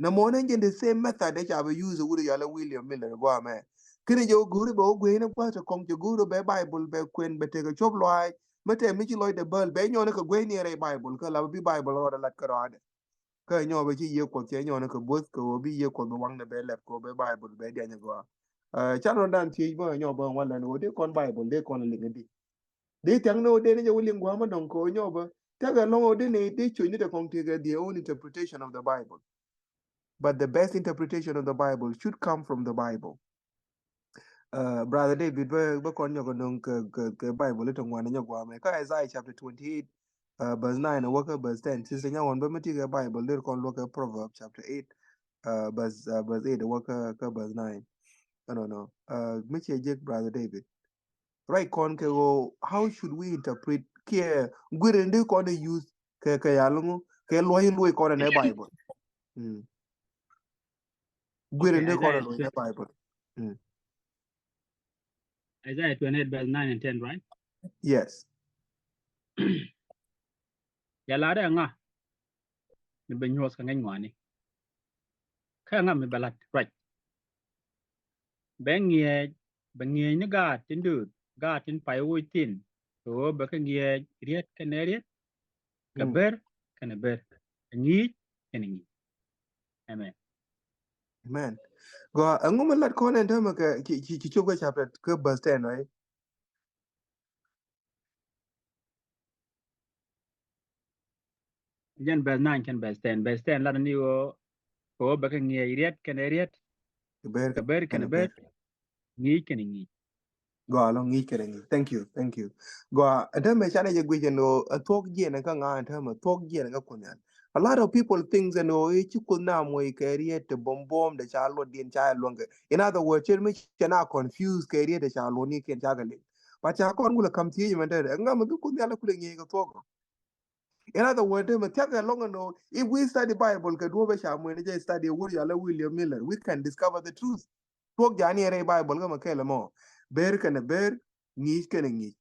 Nɛ mɔnɛ jɛn the same method ɛ ca bɛ use wut yal ɛ William Miller guamɛ. Kɛnɛ jɛ wä go̱ri bɛ wä gueyni gua̱th tɛ kɔŋ cɛ go̱ri bɛ Bible bɛ kuɛn bɛ tekɛ cop luaac. Mɛ tɛ mi ci lɔcdɛ bäl bɛ nyɔni kɛ gueyni rɛy Bible kä la bɛ bi Bible rɔɔdɛ lat kärɔadɛ. Kä nyɔk bɛ ci yiëë Kuɔth cɛ nyɔni kɛ buɔth kɛ wä bi yiëë Kuɔth bɛ waŋdɛ bɛ lɛp kɛ wä bɛ Bible bɛ diany gɔaa. Eh, can rɔ̱dan thiec bä nyɔk bä ŋuan lɛn wä dee kɔn Bible dee kɔn liŋ di. Dee thia̱ŋ ni ɣöö dee ni jɛ wä liŋ gua̱a̱mä dɔ̱ŋ kɛ ɣöö nyɔbä. Thia̱kɛ ɛlɔ̱ŋ ɣöö dee ni dee cuɔ̱cni te kɔŋ tekɛ their own interpretation of the Bible. But the best interpretation of the Bible should come from the Bible. Uh, Brother David, bä bä kɔn nyɔk nöŋ kɛ kɛ kɛ Bible itɔ ŋuan nyɔk guamɛ. Kä Isaiah chapter twenty-eight, uh, verse nine, wä kä verse ten. Sister Nyawan, bä mi ti kɛ Bible, dir kɔn luɔ kɛ Proverbs chapter eight, uh, verse, uh, verse eight, wä kä kä verse nine. No, no, no. Uh, mi cɛ jek, Brother David. Right, kɔn kɛ ɣöö, how should we interpret kiɛ guir in di kɔn use kɛ kɛ yal ŋu kɛ luɔy luɔy kɔn in ɛ Bible. Mm. Guir in di kɔn in luɔy in ɛ Bible. Mm. Isaiah twenty-eight verse nine and ten, right? Yes. Ya lar ɛ ŋa mi bɛ nyuɔth kɛ ŋäc ŋuani? Kä ŋa mi bɛ lat ruac? Bɛ ŋiɛc, bɛ ŋiɛc ni gaat tin dööth, gaat tin pay woc thin, kɛ ɣöö bɛ kɛ ŋiɛc riet kɛnɛ riet, kɛ ber kɛnɛ ber, kɛ ŋi̱i̱c kɛnɛ ŋi̱i̱c. Amen. Amen. Gɔaa, ɛŋu mi lat kɔn ɛn täämɛ kɛ ci ci ci cop kɛ chapter kɛ verse ten, right? Jɛn verse nine kɛn verse ten. Verse ten lat ni ɣöö, kɛ ɣöö bɛ kɛ ŋiɛc riet kɛnɛ riet, kɛ ber kɛnɛ ber, ŋi̱i̱c kɛnɛ ŋi̱i̱c. Gɔaa, lɔ ŋi̱i̱c kɛnɛ ŋi̱i̱c. Thank you, thank you. Gɔaa, ɛn täämɛ canɛ jɛ guic ɛn ɣöö ɛ thuɔ̱k jiɛn kä ŋa ɛn täämɛ, thuɔ̱k jiɛn kä Kuoth Nhial. A lot of people thinks ɛn ɣöö i̱ ci Kuoth Nhial moc kɛ riet ti buɔ̱m buɔ̱m dee ca luɔtdiɛn ca luäŋkɛ. In other words, cɛ mi cɛ na confuse kɛ riet ti ca luɔtnikiɛn ca kɛ liŋ. But ca kɔn kulɛ ka̱m thiec mɛn tɛtɛ, ŋa mi bi Kuoth Nhial kulɛ ŋi̱i̱c kɛ thuɔ̱k? In other words, mi thia̱k ɛlɔ̱ŋ ɛn ɣöö, if we study Bible kɛ duɔ̱ɔ̱p ɛ ca muɛn jɛ study wut yalɛ William Miller, we can discover the truth. Thuɔ̱k jani rɛy Bible kä mɛ kɛl ɛmɔ. Ber kɛnɛ ber, ŋi̱i̱c kɛnɛ ŋi̱i̱c.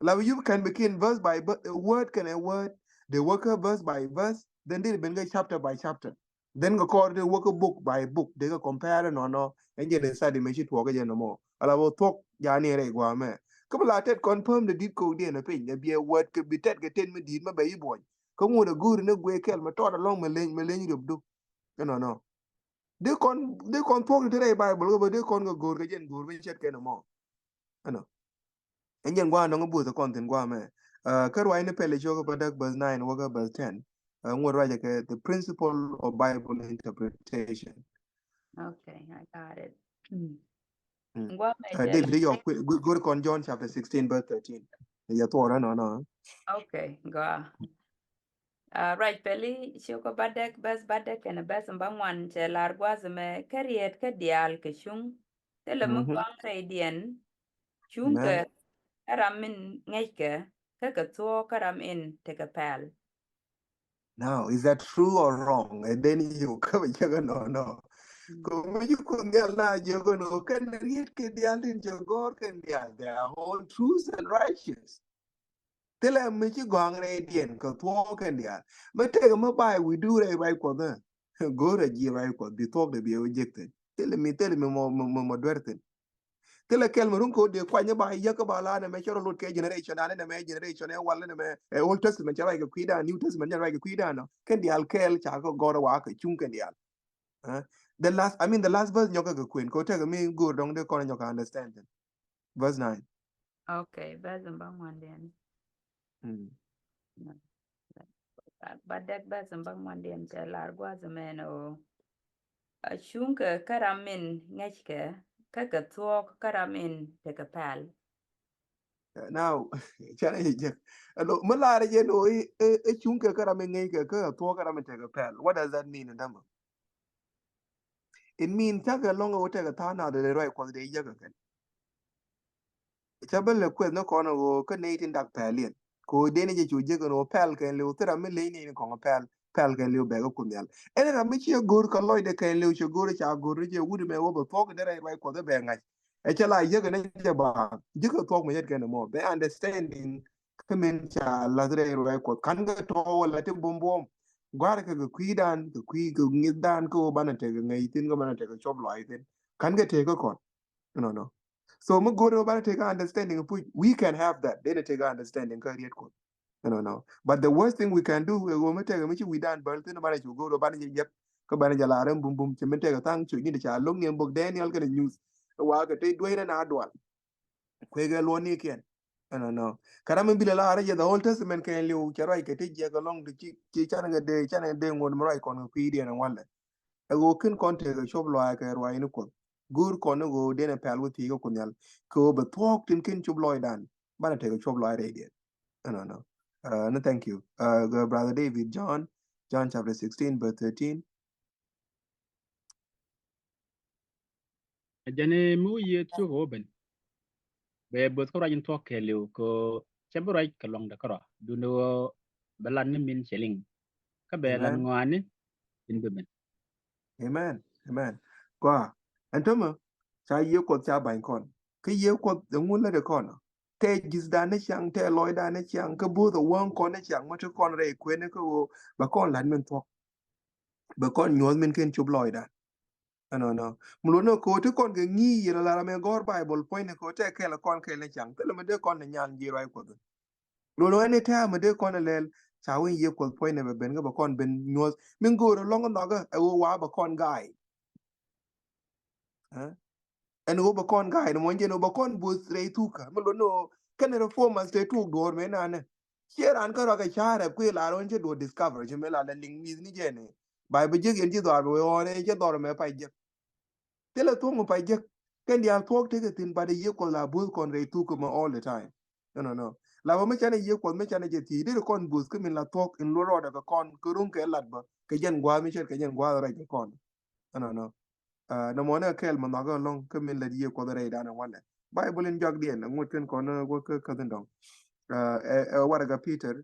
La bi yup kɛn bi kin verse by ver-, word kɛnɛ word, dee wäkä verse by verse, then dee ben kä chapter by chapter. Then kɛ kɔr dee wäkä book by book, dee kɛ compare nɔnɔ, ɛn jɛn study mɛ ci tuɔɔk jɛ nɔmɔ. Ala bä thuɔ̱k jani rɛy guamɛ. Kä bi la tɛt confirm dee dit kok diɛn ɛ piny, dee biɛ word kɛ bi tɛt kɛ ten mi dit mɛ bɛ yi buɔny. Kä ŋut ɛ go̱o̱ri ni guɛ kɛl mɛ tɔt alɔŋ mɛ leny, mɛ leny riop du. Ɛnɔnɔ. Dee kɔn, dee kɔn thuɔ̱k ti rɛy Bible kä bä dee kɔn kɛ go̱o̱r kɛ jɛn go̱o̱r bi cɛt kɛn ɛmɔ. Ɛnɔ. Ɛn jɛn gua̱a̱n dɔ̱ŋ buth kɔn thi̱n gua̱a̱ mɛ. Uh, kä ruac ni pɛl icok bädäk verse nine wäkä verse ten. Uh, ŋuɔ̱t ruacɛ kɛ the principle of Bible interpretation. Okay, I got it. Mm. Mm. Gua̱a̱ mɛ. Uh, David, yɔ, go̱r kɔn John chapter sixteen verse thirteen. Yɛ thuɔrɛ nɔ nɔ. Okay, gua̱a̱. Uh, ruac pɛl icok bädäk verse bädäk kɛnɛ verse bä ŋuan cɛ lar gua̱a̱th mɛ, kä riet kä diaal kɛ cuŋ. Thilɛ mi gɔ̱a̱ŋ rɛydiɛn cuŋkɛ kä ram min ŋäckɛ, kä kɛ thuɔ̱k kä ram in tekɛ pɛl. Now, is that true or wrong? And then you come and check, no, no. Kɛ mi ci Kuoth Nhial na jiök ɛn ɣöö kɛn riet kɛ diaal tin cɛ gɔ̱r kɛn diaal, they are all truth and righteous. Thilɛ mi ci gɔ̱a̱ŋ rɛydiɛn kɛ thuɔ̱k kɛn diaal. Mi tëk mi bay wi̱i̱du rɛy ruac Kuɔth ɛ. Go̱o̱rɛ ji̱ ruac Kuɔth bi thuɔ̱k dee bi ɛ wä jek thi̱n. Thilɛ mi, thilɛ mi mɔ, mɔ, mɔ, mɔ duer thi̱n. Thilɛ kɛl mi ruŋ ko̱ dee kuany ba yäk kä ba la nɛmɛ cɛ rɔ lot kɛ generation, anɛ nɛmɛ generation ɛ wal nɛmɛ, ɛ Old Testament cɛ ruac kɛ kui̱dan, New Testament cɛ ruac kɛ kui̱dan nɔ. Kɛn diaal kɛɛl ca kɛ gɔ̱r wa kɛ cuŋ kɛn diaal. Eh? The last, I mean, the last verse nyɔk kɛ kɛ kuën, kɛ tekɛ mi go̱o̱r dɔŋ dee kɔn nyɔk kɛ understand thi̱n. Verse nine. Okay, verse bä ŋuan diɛn. Mm. Bädäk verse bä ŋuan diɛn cɛ lar gua̱a̱th mɛn ɣöö, a cuŋkɛ kä ram in ŋäckɛ, kä kɛ thuɔ̱k kä ram in tekɛ pɛl. Now, canɛ jɛ jek. Ɛlo, mi lar jɛ ɛn ɣöö i̱, i̱, i̱ cuŋkɛ kä ram in ŋäckɛ, kä kɛ thuɔ̱k kä ram in tekɛ pɛl. What does that mean in Tamil? It mean cakɛ lɔ̱ŋ ɛ wä tekɛ tha̱a̱ŋ nath dee ruac Kuɔth dee jäkä kɛn. Ca bä lɛ kueth ni kɔn ɛ ɣöö kä nɛy tin dak pɛl yɛn. Kɛ ɣöö dee ni jɛ cu jek ɛn ɣöö pɛl kɛn liw thil ram mi leny ni kɔŋ pɛl, pɛl kɛn liw bɛ kä Kuoth Nhial. Ɛn ram mi ciɛ go̱r kä lɔcdɛ kɛn liw cɛ go̱r ca go̱r ni jɛ wut mɛ wä bɛ thuɔ̱k dee rɛy ruac Kuɔth bɛ ŋa̱c. Ɛ cɛ la yek ni jɛ ba jek ɛ thuɔ̱k mi yet kɛn ɛmɔ. Bɛ understanding kä min ca lath rɛy ruac Kuɔth. Ka̱n kɛ tɔ̱ wala ti buɔ̱m buɔ̱m. Gua̱r kɛ kɛ kui̱dan, kɛ kui̱ kɛ ŋi̱thdan kä ɣöö banɛ tekɛ ŋäc thi̱n kä banɛ tekɛ cop lɔaac thi̱n. Ka̱n kɛ tekɛ kɔn. Nɔ, nɔ. So mi go̱o̱r ɣöö banɛ tekɛ understanding puc, we can have that. Denɛ tekɛ understanding kä riet Kuɔth. Nɔ, nɔ. But the worst thing we can do ɛ ɣöö mi tekɛ mi ci wi̱dan bäl thi̱n banɛ cu go̱o̱r ɣöö banɛ jɛ yɛp. Kä banɛ jɛ la rɛm bum bum ci mi tekɛ tha̱a̱ŋ cu nyin ca lo̱k ni ɛn bok Daniel kɛnɛ nyuth. Ɛ wa kɛ te dueyrɛ na dual. Kuekɛ luɔ̱nikiɛn. Ɛnɔnɔ. Kɛ ram mi bi lɛ lar jɛ the Old Testament kɛn liw cɛ ruac kɛ ti jiɛk ɛlɔŋ ti ci, ci canɛ kɛ dee, canɛ kɛ dee ŋot mi ruac kɔn kɛ kui̱diɛn ɛn walɛ. Ɛ ɣöö ken kɔn tekɛ cop lɔaac kɛ ruaacni Kuɔth. Go̱o̱r kɔn ni ɣöö den ɛ pɛl wä thiec kä Kuoth Nhial. Kɛ ɣöö bɛ thuɔ̱k tin ken cop lɔɔcdan. Banɛ tekɛ cop lɔaac rɛydiɛn. Ɛnɔnɔ. Uh, ni thank you. Uh, brother David, John, John chapter sixteen, verse thirteen. Ɛ jɛn ɛ mi wä yiëë thuk ɛ wä ben. Bɛ bo̱th kä ruac in thuɔ̱k kɛɛliw kɛ ɣöö cɛ bi ruac kɛ luaŋdɛ kärɔa. Duundɛ ɣöö bɛ lat ni min cɛ liŋ. Kä bɛ lat ŋɔaani in bi ben. Amen. Amen. Gɔaa. Ɛn tämɛ ca Yiëë Kuɔth ca ba̱ny kɔn. Kä Yiëë Kuɔth ɛŋu lätdɛ kɔn ɔ? Tɛ ji̱thdan ni ciaŋ, tɛ lɔcdan ni ciaŋ, kä bo̱th ɛ wäŋ kɔn ni ciaŋ, mä te kɔn rɛy kuëni kä ɣöö bɛ kɔn la̱t min thuɔ̱k. Bɛ kɔn nyuɔ̱th min ken cop lɔcdan. Ɛnɔnɔ. Mi luɔt ni ɣöö kɛ ɣöö ti kɔn kɛ ŋi̱i̱c yɛl ala ram ɛ gɔ̱r Baibol puɔ̱nyni kɛ ɣöö tɛ kɛl kɔn kɛl ni ciaŋ. Thilɛ mi dee kɔn ni nyal ji̱ ruac Kuɔth. Luɔt ni ɣöö ɛn ni tɛ̈ɛ̈ mi dee kɔn ni lɛl ca wä Yiëë Kuɔth puɔ̱nyni bɛ ben kä bɛ kɔn ben nyuɔ̱th. Min go̱o̱r ɛlɔ̱ŋ nhɔkä ɛ ɣöö wa bɛ kɔn ga̱a̱c. Ɛ? Ɛn ɣöö bɛ kɔn ga̱a̱c ni mɔ jɛn ɣöö bɛ kɔn bo̱th rɛy thukä. Mi luɔt ni ɣöö kɛn reformers tɛ tuk duɔ̱ɔ̱r mëë nanɛ. Ciɛ raan kä ruakɛ ca̱a̱r rɛp kuëë la rɔ̱n cɛ duɔ̱ɔ̱r discover ci mëë la lɛ liŋ mi̱th ni jɛn ɛ. Bayböl jiäk yɛn ci dhɔaar bɛ wee ɣɔn ɛ cɛ dhɔr mɛ pay jiäk. Thilɛ thuɔ̱k mɛ pay jiäk. Kɛn diaal thuɔ̱k tekɛ thi̱n, but Yiëë Kuɔth la bo̱th kɔn rɛy thukä mɛ all the time. Ɛnɔnɔ. La bä mi canɛ Yiëë Kuɔth mi canɛ jɛ thiec, deri kɔn bo̱th kä min la thuɔ̱k in luɔt rɔɔdɛ kɛ kɔn, kɛ ruŋ kɛ lat bä, kɛ jɛn gua̱a̱th mi cɛt kɛ jɛn gua̱a̱th rɛc kɛ kɔn. Ɛnɔnɔ. Ah, nɔmɔ ni kɛl mɛ nhɔakä ɛlɔ̱ŋ kä min lät Yiëë Kuɔth rɛydan ɛn walɛ. Bayböl in jɔakdiɛn, ɛ ŋot kɛn kɔn ɛ wä kä käthin dɔ̱ŋ. Ah, ɛ, ɛ warɛga Peter,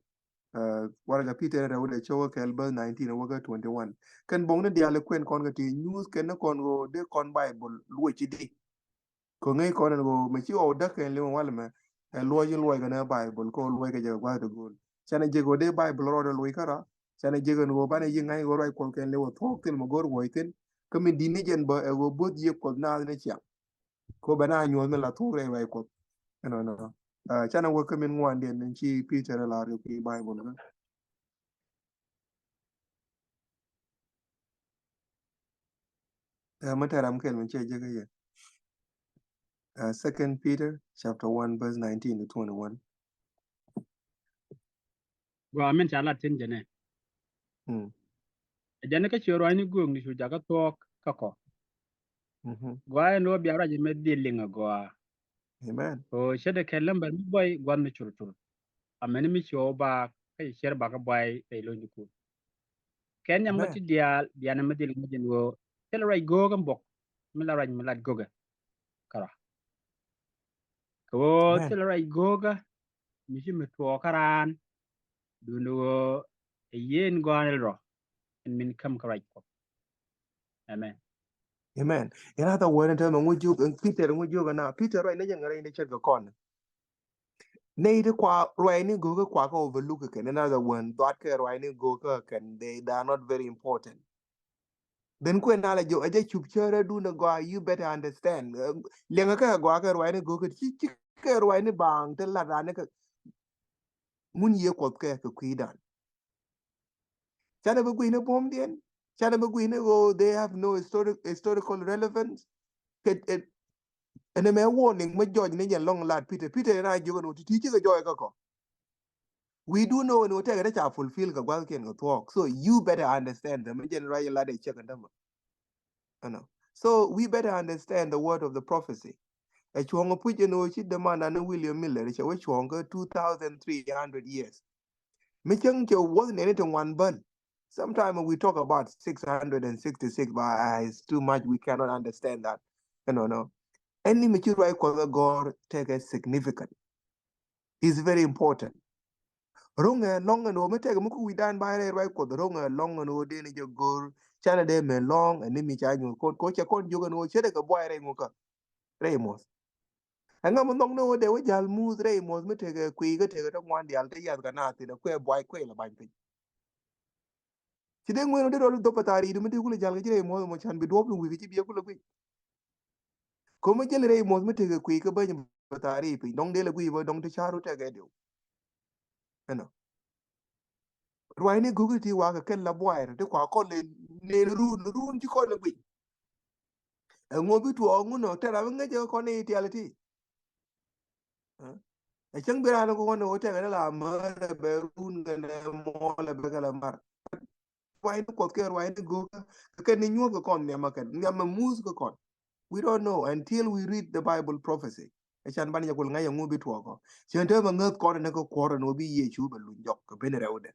ah, warɛga Peter in rɛwdɛ cio̱k kä kɛl verse nineteen ɛ wä kä twenty-one. Kɛn bo̱ŋni diaal ɛ kuɛn kɔn kä ti nyuuth kɛn ni kɔn ɣöö dee kɔn Bayböl luɔc ci di. Kɛ ŋäc kɔn ɛn ɣöö mɛ ci ɣɔw däk kɛn li̱w ɛn walɛ mɛ, ɛ luɔc in luɔc kɛn ɛ Bayböl, kɛ ɣöö luɔc kɛ jɛ kɛ gua̱th ti go̱o̱l. Canɛ jek ɣöö dee Bayböl rɔɔdɛ luɔc kärɔa. Canɛ jek ɛn ɣöö banɛ yiëk ŋa̱c ɣöö ruac Kuɔth kɛn li̱w ɛ thuɔ̱k thil mɛ go̱o̱r wuɔ̱c thi̱n. Kä min di̱t ni jɛn bä ɛ ɣöö bo̱th Yiëë Kuɔth naath ni ciaŋ. Kɛ ɣöö bɛ na nyuɔ̱th min la thuɔ̱k rɛy ruac Kuɔth. Ɛnɔnɔ. Ah, canɛ wä kä min ŋuandiɛn in ci Peter ɛ lar kɛ kui̱ Bayböl kä. Ɛ, mi te ram kɛl mi cɛ jek ɛ yɛ. Uh, Second Peter chapter one verse nineteen to twenty-one. Gua min ca lat tin jɛnɛ. Mm. Ɛ jɛnɛ kä ciɛ rua̱cni göökni cu jakä thuɔ̱k kä kɔ. Mhm. Gua ɛn ɣöö bia ruac ɛmɛ dhil liŋ ɛ gɔaa. Amen. Ɣöö ce̱tdɛ kɛ lämbär mi buay gua̱th mi cur cur. Amäni mi ci ɣɔw baak kä ci cier bakä buay rɛy lo̱cnikun. Kɛ nhiam kä ti diaal bianɛ mi dhil ŋäc ɛn ɣöö thilɛ ruac go̱o̱kä mi bok mi la ruac mi lat go̱o̱kä. Kärɔa. Kɛ ɣöö thilɛ ruac go̱o̱kä mi ci mi tuɔɔk kä raan. Duundɛ ɣöö ɛ yien gɔ̱a̱n rɔ ɛn min käm kä ruac Kuɔth. Amen. Amen. In other word, in terms of ŋu jiök, Peter ŋu jiök na, Peter ruac ni jɛ ŋäc rɛy ni ce̱tkɛ kɔn. Nɛy ti kua ruac ni go̱o̱kä kua kä overlook kɛn. In other word, dhuat kɛ ruac ni go̱o̱kä kɛn, they, they are not very important. Then kuɛ na la jiök, ɛ jɛ cup cärä duundɛ gɔaa, you better understand. Liɛŋɛ kɛ gɔaa kɛ ruac ni go̱o̱kä, ci, ci kɛ ruac ni baaŋ ti lat raan ni kɛ. Ŋun Yiëë Kuɔth kɛ, kɛ kui̱dan. Canɛ bi gui̱ni buɔ̱mdiɛn. Canɛ bi gui̱ni ɣöö they have no historic, historical relevance. Kɛ, ɛ, ɛn ɛmɛ warning mi jɔc ni jɛn lɔŋ lat Peter. Peter ɛn a jiök ɛn ɣöö ti ti cikɛ jɔc kä kɔ. We do know ɛn ɣöö tɛkɛ ti ca fulfill kɛ gua̱thkiɛn kɛ thuɔ̱k. So you better understand them. Mi jɛn ruac lat ɛ ciek ɛn tämɛ. Ɛnɔ. So we better understand the word of the prophecy. Ɛ cuɔ̱ŋ ɛ puc ɛn ɣöö ci dämandan ni William Miller cɛ wä cuɔ̱ŋ kä two thousand three hundred years. Mi cäŋ cɛ wuɔth nɛni ti ŋuan bäl. Sometimes we talk about six hundred and sixty-six, but, uh, it's too much. We cannot understand that. You know, no. Ɛn ni mi ci ruac Kuɔth ɛ gɔ̱r tekɛ significant. It's very important. Ro̱ŋɛ lɔ̱ŋ ɛn ɣöö mi tekɛ mi ku wi̱dan ba rɛy ruac Kuɔth, ro̱ŋɛ lɔ̱ŋ ɛn ɣöö dee ni jɛ go̱r. Canɛ dee mɛ lɔ̱ŋ ɛn ni mi ca nyuɔ̱th kɔn, kɛ ɣöö cɛ kɔn jiök ɛn ɣöö ce̱tkɛ buay rɛy ŋukä. Rɛy muɔ̱th. Ɛŋa mi nhɔk ni ɣöö dee wä ja̱l muth rɛy muɔ̱th mi tekɛ kui̱ kä tekɛ ti ŋuan diaal ti yath kɛ naath thi̱n ɛ kuɛ buay kuɛ lɛ ba̱ny piny. Ci dee ŋueen wä dee rɔɔd dhop pɛ thaar i̱ mi dee kulɛ ja̱l kɛ ji̱ rɛy muɔ̱th ɛmɔ can bi duɔ̱ɔ̱p ni wi̱i̱ kɛ ji̱ biɛ kulɛ guic. Ko̱mɛ jäl rɛy muɔ̱th mi tekɛ kui̱ kä bäny bä thaar i̱ piny dɔ̱ŋ dee lɛ guic bä dɔ̱ŋ ti ca̱r wä tekɛ diw. Ɛnɔ. Ruac ni go̱o̱k ti wakɛ kɛn la buay rɛ ti kua kɔn lɛ nen run run ci kɔn lɛ guic. Ɛŋu bi tuɔɔk ŋun ɔ tɛr a bi ŋäcɛ kɔn i̱ tial ti. Ɛ? Ɛ cäŋ bi raan kɔn ɛ wä tɛkɛ ni la mär ɛ bɛ run kɛnɛ mɔɔl ɛ bɛ kɛ la mar. Ruacni Kuɔth kɛ ruacni go̱o̱kä kɛ ni nyuɔ̱th kɛ kɔn nhiam kɛn nhiam mɛ muth kɛ kɔn. We don't know until we read the Bible prophecy. Ɛ can ban yɛ kul ŋa̱c ɛŋu bi tuɔɔkɔ cän te mɛ ŋäth kɔn ni kɛ kuɔr ɛn wä bi Yecu bɛ luny jɔk kɛ ben rɛwdɛ.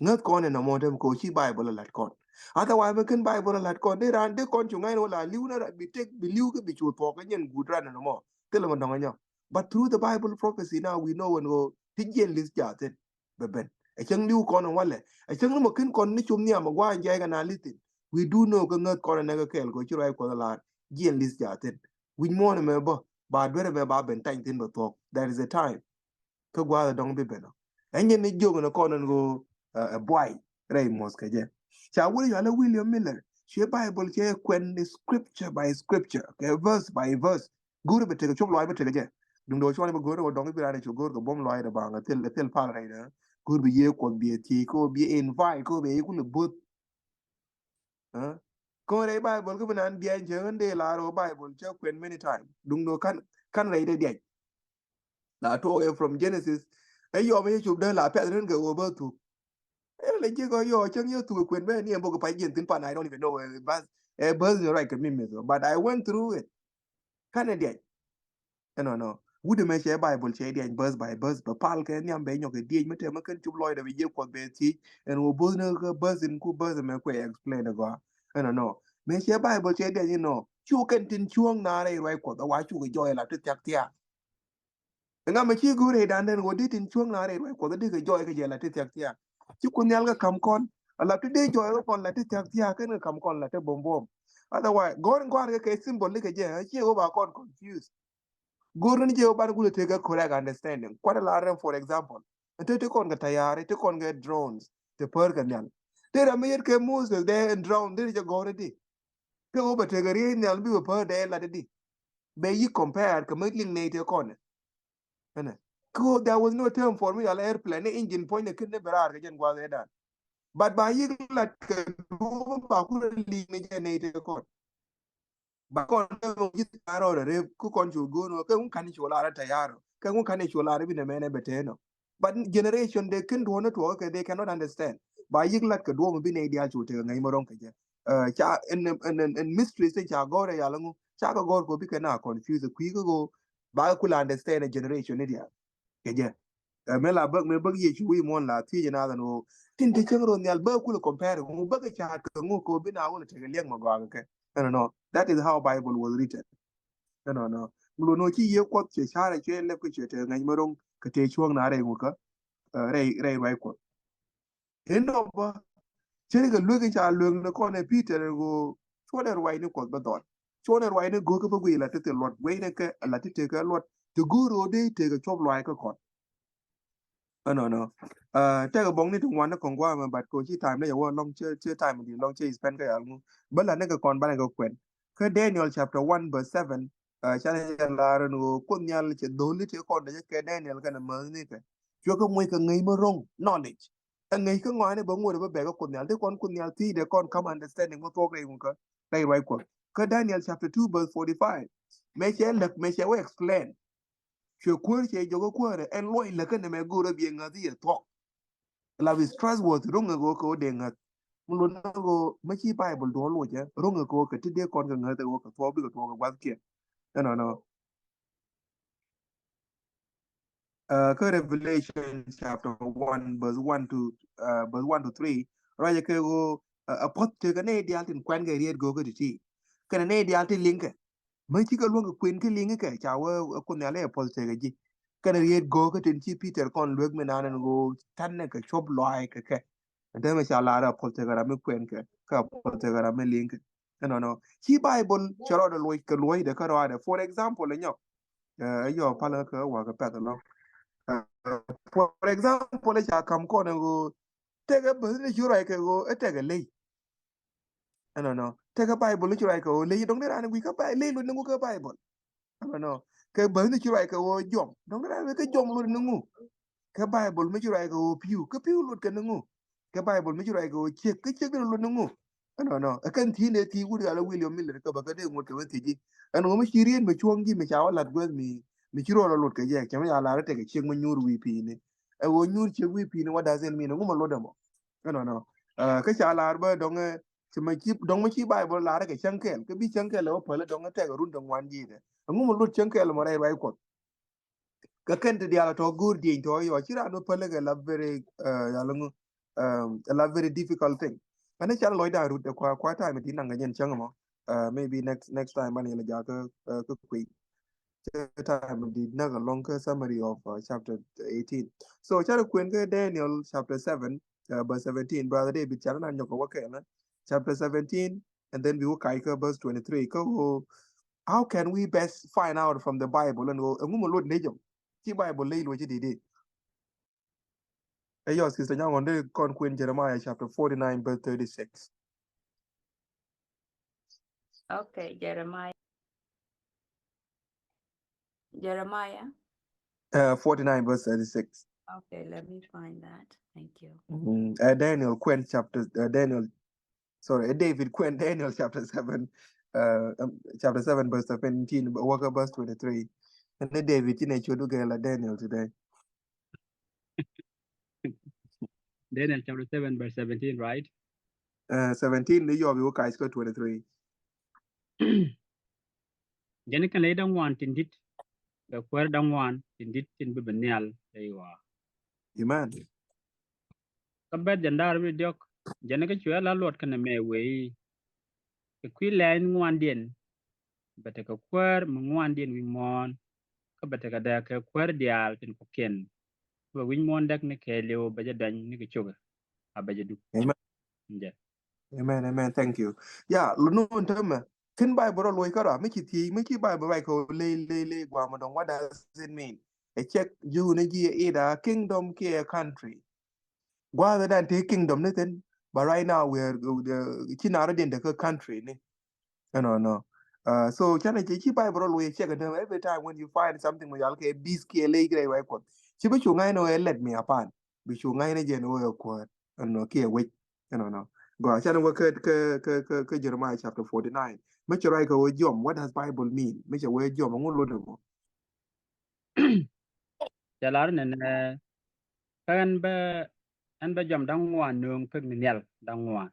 Ŋäth kɔn in nɔmɔ tem ko ci Bible a lat kɔn. Otherwise mɛ ken Bible a lat kɔn de ran de kɔn cu ŋa̱c ni wä la liw na bi tek bi liw kɛ bi cu thuɔk kɛ nyɛn gut ran in nɔmɔ thilɛ mɛ dɔŋ a nyɔ. But through the Bible prophecy now we know when go ti jiɛn lith jathin bɛ ben. Ɛ cäŋ liw kɔn in walɛ ɛ cäŋ ni mɛ ken kɔn ni cum nhiam a gua̱a̱ in jay kɛ na lithin. We do know kɛ ŋäth kɔn in nɛ kɛ kɛɛl ko ci ruac Kuɔth a lar jiɛn lith jathin. Wi̱c muɔ̱ɔ̱n mɛ bä ba duer mɛ ba ben tany thin bɛ thuɔk. There is a time. Kä gua̱a̱th dɔ̱ŋ bi ben ɔ. Ɛn jɛ ni jiök ni kɔn ɛn ɣöö ɛ buay rɛy muɔ̱th kɛ jɛ. Ca wur yɔalɛ William Miller ciɛ Bible ciɛ kuɛn ni scripture by scripture kɛ verse by verse. Go̱o̱r bɛ tekɛ cop luaac bɛ tekɛ jɛ. Duŋdɛ wä cuɔn bɛ go̱o̱r wä dɔ̱ŋ bi raan cu go̱o̱r kɛ buɔ̱m luaac dɛ baŋ thil thil pal rɛy dɛ. Go̱o̱r bi yiëë Kuɔth bi thiec kɛ bi invite kɛ bi kulɛ bo̱th. Kɔn rɛy Bible kä bi naan biɛny cɛ ɣän dee laar wä Bible cɛ kuɛn many time. Duŋdɛ kan kan rɛy dɛ diac. La tuɔɔk ɛ from Genesis. Ɛ yɔm ɛ cop dee la pɛth rin kɛ wä bä thuk. Ɛ la jiɛ kɔ yɔ cäŋ yɛ thuk ɛ kuɛn bɛ ni ɛ bok ɛ pac jiɛn thin pan I don't even know ɛ bas ɛ bas ni right kɛ mi mith. But I went through it. Kan ɛ diac. Ɛnɔ nɔ wut ɛmɛ cɛ Bible cɛ diac bas by bas bɛ pal kɛ nhiam bɛ nyɔk kɛ diec mi tɛmɛ kɛn cop lɔcdɛ bɛ jiɛ Kuɔth bɛ thiec ɛn wä both ni kɛ bas in ku bas ɛmɛ kuɛ explain ɛ gɔaa. Ɛnɔ nɔ mɛ cɛ Bible cɛ diac inɔ cu kɛn tin cuɔ̱ŋ na rɛy ruac Kuɔth ɛ wa cukɛ jɔɔy la ti thiak thiak. Ŋa mɛ ci go̱o̱r ɛ dan den ɣöö di tin cuäŋ na rɛy ruac Kuɔth di kɛ jɔɔy kɛ jɛ la ti thiak thiak. Ci Kuoth Nhial kɛ kam kɔn a la ti dee jɔɔy kɛ kɔn la ti thiak thiak kɛn kɛ kam kɔn la ti buɔ̱m buɔ̱m. Otherwise gɔ̱r in gɔ̱a̱r kɛ kɛ symbol di kɛ jɛ ɛ ci ɣöö ba kɔn confuse. Go̱o̱r ni jɛ ɣöö ban kulɛ tekɛ correct understanding. Kuat a la rɛm for example. Te ti kɔn kɛ tayari ti kɔn kɛ drones ti pär kɛ nhial. Ti ram mi yet kɛ Moses dee in drone di jɛ gɔ̱r di. Kɛ ɣöö bɛ tekɛ riey nhial bi bɛ pär dee lat di. Bɛ yi compare kɛ mi liŋ ney te kɔn. Ɛnɛ. Kɛ ɣöö there was no term for mi yal airplane ni engine puɔ̱ny ni kin ni bɛ raar kɛ jɛn gua̱a̱th ɛ dan. But ba yik lat kɛ duɔ̱ɔ̱p ba ku liŋ ni jɛ ney te kɔn. Ba kɔn kɛ ŋu ji̱ tayarɔ rɛ rep ku kɔn cu go̱o̱n wä kɛ ŋu kan i̱ cu lar tayarɔ kɛ ŋu kan i̱ cu lar bi nɛ mɛnɛ bɛ teenɔ. But generation de kin duɔ̱ɔ̱n ni tuɔɔk kɛ they cannot understand. Ba yik lat kɛ duɔ̱ɔ̱m bi nɛ idial cu tekɛ ŋäc mɛ ro̱ŋ kɛ jɛ. Ca in in in mysteries ca gɔ̱r ɛ yal ŋu ca kɛ gɔ̱r kɛ bi kɛ na confuse kui̱ kɛ ɣöö ba kɛ kula understand a generation ni dial. Kɛ jɛ. Ɛ mɛ la bäk mɛ bäk Yecu wi̱i̱ muɔ̱n la thiec ɛ nath ɛn ɣöö tin ti cäŋ ro̱n nhial bäk kulɛ compare ŋu bäk ca kɛ ŋu kɛ bi na wä lɛ tekɛ liɛŋ mɛ gɔaa kɛ kɛ. Ɛnɔ nɔ that is how Bible was written. Ɛnɔ nɔ mi luɔn ɣöö ci Yiëë Kuɔth cɛ carɛ cuɛ lɛp kä cuɛ tekɛ ŋäc mɛ ro̱ŋ kɛ tëë cuɔ̱ŋ na rɛy ŋu kä rɛy rɛy ruac Kuɔth. Inɔ bä cä ni kɛ luek in ca luek ni kɔn ɛ Peter ɛ ɣöö cuɔ̱nɛ ruac ni Kuɔth bä dhɔl. Cuɔ̱nɛ ruac ni go̱o̱k kä bä guiy la ti thil luɔt guiy ni kɛ la ti tekɛ luɔt ti go̱o̱r ɣöö dee tekɛ cuɔp luac kä kɔn. Ɛnɔnɔ. Tekɛ bɔŋ ni ti ŋuan ni kɔn gua̱a̱ mɛ but kɛ ci time ni jɛ wä lɔŋ cɛ cɛ time di lɔŋ cɛ spend kä yal ŋu. Bä la ni kɛ kɔn banɛ kɛ kuɛn. Kä Daniel chapter one verse seven. Canɛ jɛ lar ni ɣöö Kuoth Nhial cɛ dho̱l ni ti kɔn dee cɛ kɛ Daniel kɛnɛ mäth ni kɛ. Cuɛ kɛ muc kɛ ŋäc mi ro̱ŋ knowledge. Ɛ ŋäc kä ŋɔaani bä ŋuɔ̱t ɛ bä bɛk kä Kuoth Nhial ti kɔn Kuoth Nhial thiec dee kɔn kam understanding mi thuɔ̱k rɛy ŋu kä rɛy ruac Kuɔth. Kä Daniel chapter two verse forty five. Mëë cɛ läk mëë cɛ wä explain. Cuɛ kuäär cɛ jɔk kä kuäärɛ ɛn luɔc läk kä nɛmɛ go̱o̱rä biɛ ŋäth i̱ yɛ thuɔ̱k. La bi stress was ro̱ŋ ɛ ɣöö kɛ wä dee ŋäth. Mi luɔt ni ɣöö mi ci Bible duɔ̱ɔ̱r luɔcɛ ro̱ŋ ɛ kɛ wä kɛ ti dee kɔn kɛ ŋäth ɛ ɣöö kɛ thuɔ̱k bikɛ tuɔɔk kɛ gua̱thkiɛn. Ɛnɔnɔ. Kä Revelation chapter one verse one to verse one to three. Ruacɛ kɛ ɣöö a puɔth tekɛ nɛy diaal tin kuɛn kɛ riet go̱o̱kä ti̱ti̱. Kɛnɛ nɛy diaal tin liŋkɛ. Mä cikɛ luäŋ kɛ kuën kä liŋkɛ ca wä Kuoth Nhial ɛ puɔth tekɛ ji̱. Kɛnɛ riet go̱o̱kä tin ci Peter kɔn luek mi naan ɛn ɣöö ta̱nɛ kɛ cuɔp luaac kɛ kɛ. Ɛn te mɛ ca lar a puɔth tekɛ ram mi kuɛn kɛ kä a puɔth tekɛ ram mi liŋkɛ. Ɛnɔnɔ ci Bible cɛ rɔɔdɛ luɔc kɛ luɔcdɛ kä rɔɔdɛ. For example ɛ nyɔk. Ɛ yɔ pal kä wak kɛ pɛth ɛlɔŋ. For example ɛ ca kam kɔn ɛ ɣöö tekɛ bäth ni ci ruac kɛ ɣöö ɛ tekɛ ley. Ɛnɔnɔ tekɛ Bible ni ci ruac kɛ ɣöö ley dɔ̱ŋ ni raan ɛ guic kä Bi- ley luɔt ni ŋu kä Bible. Ɛnɔnɔ kɛ bäth ni ci ruac kɛ ɣöö jɔm dɔ̱ŋ ni raan ɛ guic kä jɔm luɔt ni ŋu. Kɛ Bible mi ci ruac kɛ ɣöö pi̱u kä pi̱u luɔt kɛ ni ŋu. Kɛ Bible mi ci ruac kɛ ɣöö ciek kä ciek dee luɔt ni ŋu. Ɛnɔnɔ ɛ kɛn thi̱i̱n dee thi̱i̱ wut yal ɛ William Miller kɛ bä kä dee ŋot kɛ wä thiec ji̱. Ɛn ɣöö mi ci riet mi cuɔ̱ŋ ji̱ mi ca wä la̱t guäth mi Mi ci ruɔl a lot kɛ jɛ, cɛ mi ca lar tekɛ ciek mi nyuur wi̱i̱ pi̱i̱ni. Ɛ ɣöö nyuur ciek wi̱i̱ pi̱i̱ni, what does it mean? Ɛŋu mi lot ɛmɔ? Ɛnɔnɔ. Ɛ, kä ca lar bä dɔŋ, ɛ, ci mi ci, dɔŋ mi ci Bible lar kɛ cäŋ kɛl, kä bi cäŋ kɛl ɛ wä päl dɔŋ tekɛ run dɔŋ wan ji̱ dɛ. Ɛŋu mi lot cäŋ kɛl ɛmɔ rɛy ruac Kuɔth? Kä kɛn ti diaal tɔ go̱o̱r dieny tɔ yɔ, ci raan wä päl kɛ la very, uh, yal ŋu, um, a la very difficult thing. Ɛn ɛ can lɔcdan rut ɛ kua, kua time ti naŋ kɛ jɛn cäŋ mɔ. Uh, maybe next, next time ban yɛn la jakä, uh, kä kui̱. Cɛ time di näk alɔŋ kä summary of, uh, chapter eighteen. So can kuɛn kä Daniel chapter seven, uh, verse seventeen. Brother David, can na nyɔk wä kɛn, uh, chapter seventeen, and then bi wä kac kä verse twenty-three. Kä wä, how can we best find out from the Bible? And wä, ɛŋu mɔ lot ni jɔm? Ci Bible ley lo ci di di. Ɛ yɔ, Sister Nyaŋ, ŋuɔ̱n di kɔn kuɛn Jeremiah chapter forty-nine, verse thirty-six. Okay, Jeremiah. Jeremiah. Uh, forty-nine, verse thirty-six. Okay, let me find that. Thank you. Mm, uh, Daniel, kuɛn chapter, uh, Daniel, sorry, uh, David, kuɛn Daniel chapter seven, uh, um, chapter seven, verse seventeen, wä kä verse twenty-three. And then David, you know, you do get like Daniel today. Daniel chapter seven, verse seventeen, right? Uh, seventeen, ni yɔp iwä kac kä twenty-three. Jɛn kɛn ley da̱ŋ wan tin di̱t, kɛ kuäär da̱ŋ wan tin di̱t tin bi bi nhial ley wa. Amen. Kä bɛth jɛn da̱r bi diɔk, jɛn kä cuɛ la luɔt kɛn mɛ wei. Kɛ kui̱ lɛny ŋuandiɛn, bɛ tekɛ kuäär mi ŋuandiɛn wi̱c muɔ̱ɔ̱n, kä bɛ tekɛ dɛ kɛ kuäär diaal tin kɔ̱kiɛn. Bɛ wi̱c muɔ̱ɔ̱n däk ni kɛɛliw bɛ jɛ dɔny ni kɛ cukɛ, a bɛ jɛ duk. Amen. Jɛ. Amen, amen. Thank you. Ya, lo nun tämɛ. Kin Bible rɔ luɔc kärɔa, mi ci thiec, mi ci Bible ruac kɛ ley, ley, ley guamɔ dɔŋ. What does it mean? Ɛ cɛk ji̱ wun ji̱ ɛ ida kingdom kiɛ country. Gua̱a̱th dan te kingdom ni thin, but right now we are, uh, ci na rɔ diɛn te kä country ni. Ɛnɔ, nɔ. Uh, so canɛ ci, ci Bible rɔ luɔc cɛk ɛn tämɛ, every time when you find something mi yal kɛ bis kiɛ ley kɛ ruac Kuɔth, ci bi cu ŋa̱c ni wee let me apan. Bi cu ŋa̱c ni jɛn wee kuäär. Ɛnɔ kiɛ wec. Ɛnɔ, nɔ. Gɔaa, canɛ wee kä, kä, kä, kä, kä Jeremiah chapter forty-nine. Mi cɛ ruac kɛ wee jɔm, what does Bible mean? Mi cɛ wee jɔm, ɛŋu lot ɛmɔ? Cɛ lar nɛnɛ, kä ɛn bä, ɛn bä jɔm da̱ŋ ŋuan nööŋ pek ni nhial da̱ŋ ŋuan.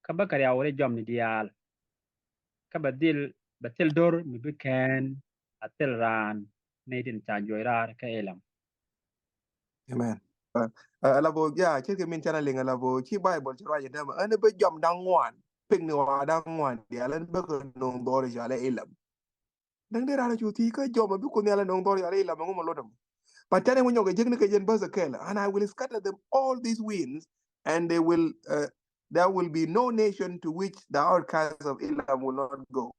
Kä bä kɛ riaw wä jɔm ni diaal. Kä bɛ dhil, bɛ thil do̱r mi bi kɛn a thil raan nɛy tin ca juɔc raar kä Ilam. Amen. Uh, uh, ala bo, ya, cɛ kɛ min canɛ liŋ ala bo, ci Bible ci ruac in tämɛ, ɛn bä jɔm da̱ŋ ŋuan, pek ni wa da̱ŋ ŋuan diaal, ɛn bä kɛ no̱o̱ŋ dhɔr i̱ cɔalɛ Ilam. Däŋ dee raan a cu thiec kä jɔm a bi Kuoth Nhial a no̱o̱ŋ dhɔr yal i̱ Ilam ɛŋu mɔ lot ɛmɔ. But canɛ ŋu nyɔk kɛ jek ni kɛ jɛn bäth ɛ kɛl, and I will scatter them all these winds, and they will, uh, there will be no nation to which the outcasts of Elam will not go.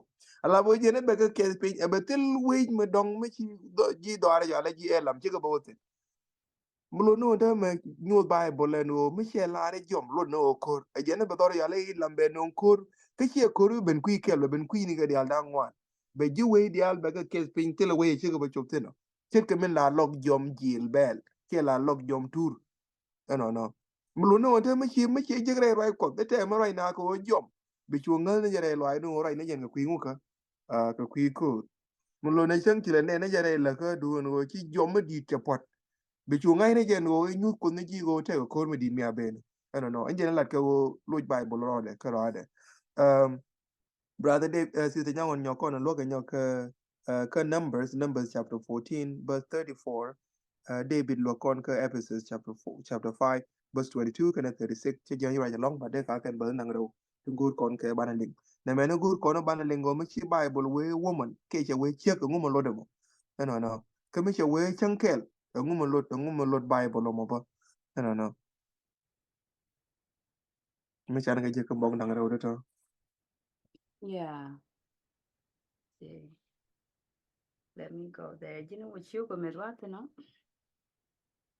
Ala bä jɛn ɛ bɛ kɛ kɛth piny, ɛ bɛ thil wec mi dɔŋ mi ci ji̱ dhɔaar yal a ji̱ Ilam cikɛ bä wä thin. Mi lot ni ɣöö te mɛ nyuuth Baibol ɛn ɣöö mi cɛ lar i̱ jɔm lot ni ɣöö ko̱r. Ɛ jɛn i̱ bɛ dhɔr yal i̱ Ilam bɛ no̱o̱ŋ ko̱r. Kä ciɛ ko̱r i̱ ben kui̱ kɛl, bɛ ben kui̱ni kɛ diaal da̱ŋ ŋuan. Bɛ ji̱ wei diaal bɛ kɛ kɛth piny thilɛ wei ɛ cikɛ bɛ cop thi̱n ɔ. Ce̱tkɛ min la lɔk jɔm ji̱ Bɛl kiɛ la lɔk jɔm Tur. Ɛnɔnɔ. Mi lot ni ɣöö te mi ci, mi ci jek rɛy ruac Kuɔth, i̱ tɛmɛ ruac na kɛ ɣöö jɔm. Bi cu ŋäth ni jɛ rɛy luaac ni ɣöö ruac ni jɛn kɛ kui̱ ŋukä. Ah, kɛ kui̱ ko̱o̱r. Mi lot ni cäŋ ci lɛ nɛn ni jɛ rɛy lä kä duun ɣöö ci jɔm mi di̱i̱t cɛ puɔ̱t. Bi cu ŋa̱c ni jɛn ɣöö i̱ nyuth Kuoth ni ji̱ ɣöö tekɛ ko̱o̱r mi di̱i̱t mi a ben. Ɛnɔnɔ. Ɛn jɛn lat kɛ ɣöö loc Baibol rɔɔdɛ, kä rɔɔdɛ. Um, Brother Dave, uh, Sister Nyaŋ ɣɔn nyɔk kɔn luɔk ɛ nyɔk kä, uh, kä Numbers, Numbers chapter fourteen, verse thirty-four. Uh, David luɔk kɔn kä Ephesus chapter four, chapter five, verse twenty-two kɛnɛ thirty-six. Cɛ jiɛn ruac alɔŋ, but dee ka kɛn bäth naŋ rɛw. Ti go̱o̱r kɔn kɛ banɛ liŋ. Nɛ mɛn go̱o̱r kɔn banɛ liŋ gɔm mi ci Bible wee woman, kɛ cɛ wee ciek, ɛŋu mɔ lot ɛmɔ. Ɛnɔnɔ. Kä mi cɛ wee cäŋ kɛl, ɛŋu mɔ lot, ɛŋu mɔ lot Bible ɛmɔ bä. Ɛnɔnɔ. Mi can kɛ jek kä bok da̱ŋ rɛw dee tɔ. Yeah. See. Let me go there. Ji̱n wä ciu kɛ mi ruath, no?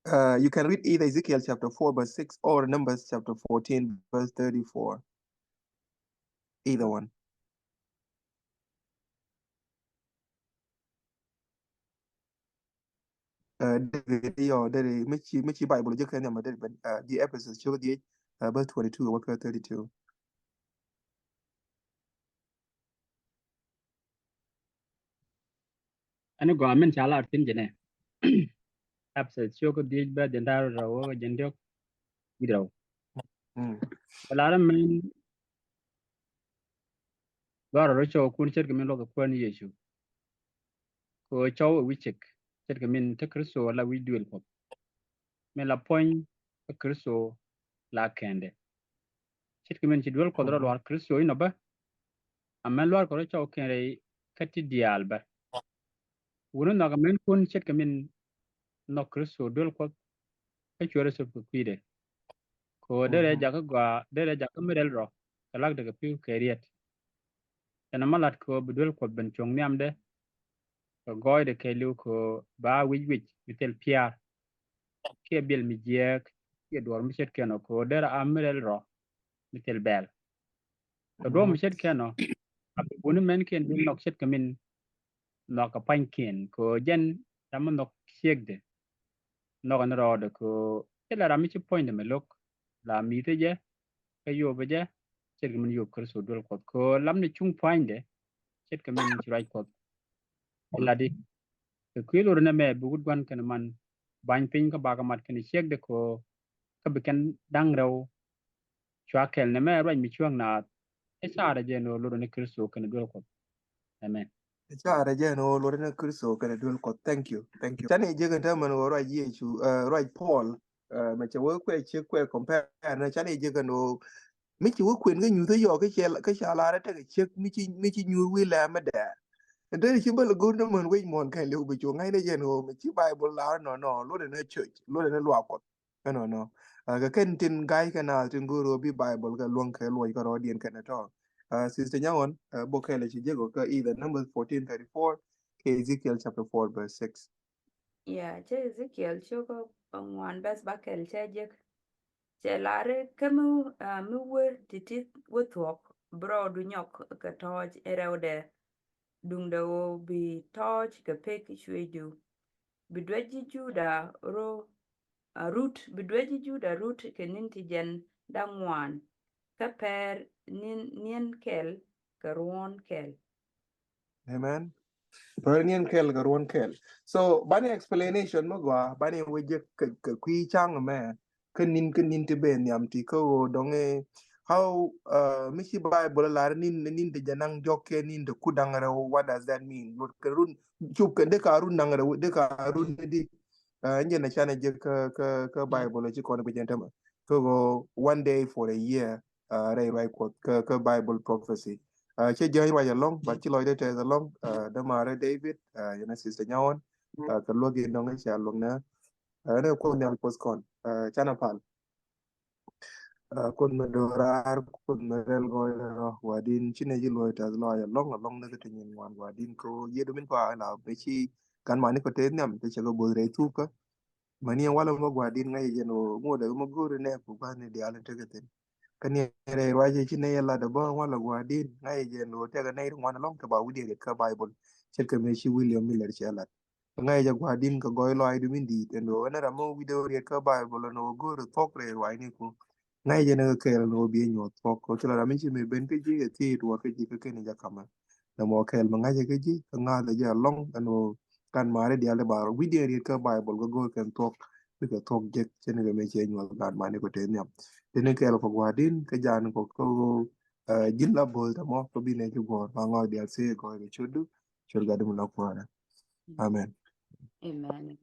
Uh, you can read either Ezekiel chapter four verse six or Numbers chapter fourteen verse thirty-four. Either one. Uh, David, yɔ, David, mi ci, mi ci Bible jek kɛ nhiam, David, uh, ji̱ Ephesus, ci wä dhiec, uh, verse twenty-two, wä kɛ thirty-two. Ani gɔaa min ca lar thi̱n jɛnɛ. Ɛpɛthäth ciök kä dhieec bä jiɛn da̱ŋ rɛw kä jiɛn diɔ̱k wi̱cdɛ rɛw. Ɛ lar ɛmɛn gɔ̱a̱r rɔ cɔw kun ce̱tkɛ min luɔk kɛ Kuäär ni Yecu. Kɛ ɣöö cɔw ɛ wi̱c ciek ce̱tkɛ min te Kritho la wi̱c duëël Kuɔth. Min la puɔ̱ny kä Kritho la kɛndɛ. Ce̱tkɛ min ci duel Kuɔth rɔ luaar Kritho inɔ bä. Amäni luaar kɛ rɔ cɔw kɛn rɛy kä ti diaal bä. Wuni nhɔk amäni kun ce̱tkɛ min nhɔk Kritho duel Kuɔth kä cuɛ rɔ thöp kɛ kui̱dɛ. Kɛ ɣöö derɛ jakä gɔaa, derɛ jakä mi rɛl rɔ kɛ lakdɛ kɛ pi̱w kɛ riet. Cɛ nɔmɔ lat kɛ ɣöö bi duel Kuɔth ben cuɔ̱ŋ nhiamdɛ kɛ gɔɔydɛ kɛɛliw kɛ ɣöö ba wi̱c wi̱c mi thil pia̱a̱r kiɛ biɛl mi jiääk kiɛ duɔ̱ɔ̱r mi ce̱tkɛn ɔ kɛ ɣöö derɛ a mi rɛl rɔ mi thil bɛɛl. Kɛ duɔ̱ɔ̱r mi ce̱tkɛn ɔ a bi buni mɛnkiɛn bi nhɔk ce̱tkɛ min nhɔk kɛ pa̱nykiɛn kɛ ɣöö jɛn ram mi nhɔk ciekdɛ nhɔk ɛn rɔɔdɛ kɛ ɣöö thilɛ ram mi ci puɔ̱nydɛ mi lo̱k la mi̱i̱thɛ jɛ kä yopɛ jɛ ce̱tkɛ min yop Kritho duel Kuɔth kɛ ɣöö lamni cuŋ pua̱nydɛ ce̱tkɛ min ci ruac Kuɔth. Ɛ latdi kɛ kui̱ lotdɛ nɛmɛ bi wut gua̱n kɛnɛ man ba̱ny piny kä bakɛ mat kɛnɛ ciekdɛ kɛ ɣöö kä bi kɛn da̱ŋ rɛw cua kɛl nɛmɛ ruac mi cuäŋ naath. Ɛ caarɛ jɛ ɛn ɣöö lotdɛ ni Kritho kɛnɛ duel Kuɔth. Amen. Ɛ caarɛ jɛ ɛn ɣöö lotdɛ ni Kritho kɛnɛ duel Kuɔth. Thank you. Thank you. Canɛ jɛ kɛn täämɛ ɛn ɣöö ruac Yecu, eh, ruac Paul, eh, mɛ cɛ wee kuɛ ciek kuɛ compare nɛ canɛ jɛ kɛn ɣöö mi ci wä kuën kä nyuuth ɛ yɔɔk kä ca kä ca lar ɛ tekɛ ciek mi ci mi ci nyuur wi̱i̱ lɛ̈ɛ̈m mi dɛɛr. Ɛn te ci bä lɛ go̱r ni män wec muɔ̱ɔ̱n kɛɛliw bi cu ŋa̱cnɛ jɛn ɣöö mi ci Baibol lar nɔ nɔ luɔtdɛ ni church luɔtdɛ ni luaak Kuɔth. Ɛnɔ nɔ kɛ kɛn tin ga̱y kɛ naath tin go̱o̱r ɣöö bi Baibol kɛ luäŋ kɛ luɔc kɛ rɔɔdiɛn kɛn ɛ tɔ̱. Sister Nyaŋɔn, bok kɛɛl ɛ ci jek ɔ kä either Numbers fourteen thirty-four kɛ Ezekiel chapter four verse six. Yeah, cɛ Ezekiel cio̱kä ŋuan bɛth bakɛl cɛ jek. Cɛ lar i̱ kä mi, ah, mi wä ti̱ti̱ wä thuɔ̱k bi rɔɔdu nyɔk kɛ tɔ̱ɔ̱c in rɛwdɛ duŋdɛ ɣöö bi tɔ̱ɔ̱c kɛ pek cuëëcdu. Bi duec ji̱ Juda ro, ah, rut, bi duec ji̱ Juda rut kɛ ni̱n ti jiɛn da̱ŋ ŋuan kä pɛr ni̱n, ni̱n kɛl kɛ ruɔ̱n kɛl. Amen. Pɛr ni̱n kɛl kɛ ruɔ̱n kɛl. So bani explanation mi gɔaa bani wä jek kɛ, kɛ kui̱ ca̱ŋ mɛ kä ni̱n, kä ni̱n ti ben nhiam ti kä ɣöö dɔŋ i̱ how, uh, mi ci Bible lar ni̱n, ni̱n ti jɛ naŋ diɔ̱k kɛ ni̱n ti ku da̱ŋ rɛw. What does that mean? Lot kɛ run cup kɛ dee ka run da̱ŋ rɛw, dee ka run ni di. Uh, in jɛ na canɛ jek kä, kä, kä Bible ci kɔn bi jɛ tämɛ kä ɣöö one day for a year. Uh, rɛy ruac Kuɔth kä, kä Bible prophecy. Uh, cɛ jiäny ruac alɔŋ, but ci lɔcdɛ tɛth alɔŋ, uh, dämaarɛ David, uh, yɛn a Sister Nyawan, uh, kɛ luäk in dɔŋ i̱ ca luäk nɛ. Uh, ɛn ɛ Kuoth Nhial Kuoth kɔn, uh, canɛ pal. Uh, Kuoth mi do̱raar, Kuoth mi rɛl gɔɔydɛ rɔ, Gua̱di̱n, ci nɛ ji̱ luɔc tɛth lɔc alɔŋ, alɔŋ ni kɛ ti nyin ŋuan Gua̱di̱n, kɛ ɣöö yiëëdu min kua la bɛ ci gan mani kɔ tëë nhiam, bɛ cɛ kɛ bo̱th rɛy thuk kä. Mäni ɛn walɛ mɔ Gua̱di̱n ŋa̱cɛ jɛn ɣöö ŋotdɛ mɔ go̱o̱ri nɛ ku gua̱thni diaal in tekɛ thi̱n. Kä ni rɛy ruacɛ ci nɛy ɛ lat ɛ bä ɛn walɛ Gua̱di̱n ŋa̱cɛ jɛn ɣöö tɛkɛ nɛy ti ŋuan ɛlɔ̱ŋ te ba wi̱cdiɛn riet kä Baibol. Ce̱tkɛ mëë ci William Miller cɛ lat. Ŋa̱cɛ jɛ Gua̱di̱n kɛ gɔɔy lɔaacdu min di̱i̱t ɛn ɣöö ɛn ram mi wi̱cdɛ riet kä Baibol ɛn ɣöö go̱o̱ri thuɔ̱k rɛy ruacni ku. Ŋa̱cɛ jɛn ɛ kɛ kɛɛl ɛn ɣöö bi ɛ nyuɔ̱th thuɔ̱k. Kɛ ɣöö ci la ram mi ci mëë ben kä ji̱ ɛ thiec tuɔɔr kä ji̱ kä keni jɛ kamɛ. Nɛ mɔ kɛɛl mi ŋa̱cä kä ji̱ kä ŋa̱thä jɛ alɔŋ ɛn ɣöö kan ma̱a̱ri diaal ti ba rɔ wi̱cdiɛn riet kä Baibol kä go̱o̱r kɛn thuɔ̱k bikɛ thuɔ̱k jek cɛ ni kɛ mëë cɛ nyuɔth gan mani kɔ te nhiam. Tini kɛɛl kɔ Gua̱di̱n kä jan kɔ kä ɣöö, eh, ji̱n la bo̱o̱th tɛ mɔ kä bi nɛ ji̱ guɔ̱ɔ̱r ma ŋɔak diaal thiec gɔɔy kɛ cotdu. Cot Gatdu mi la kuäärä. Amen. Amen.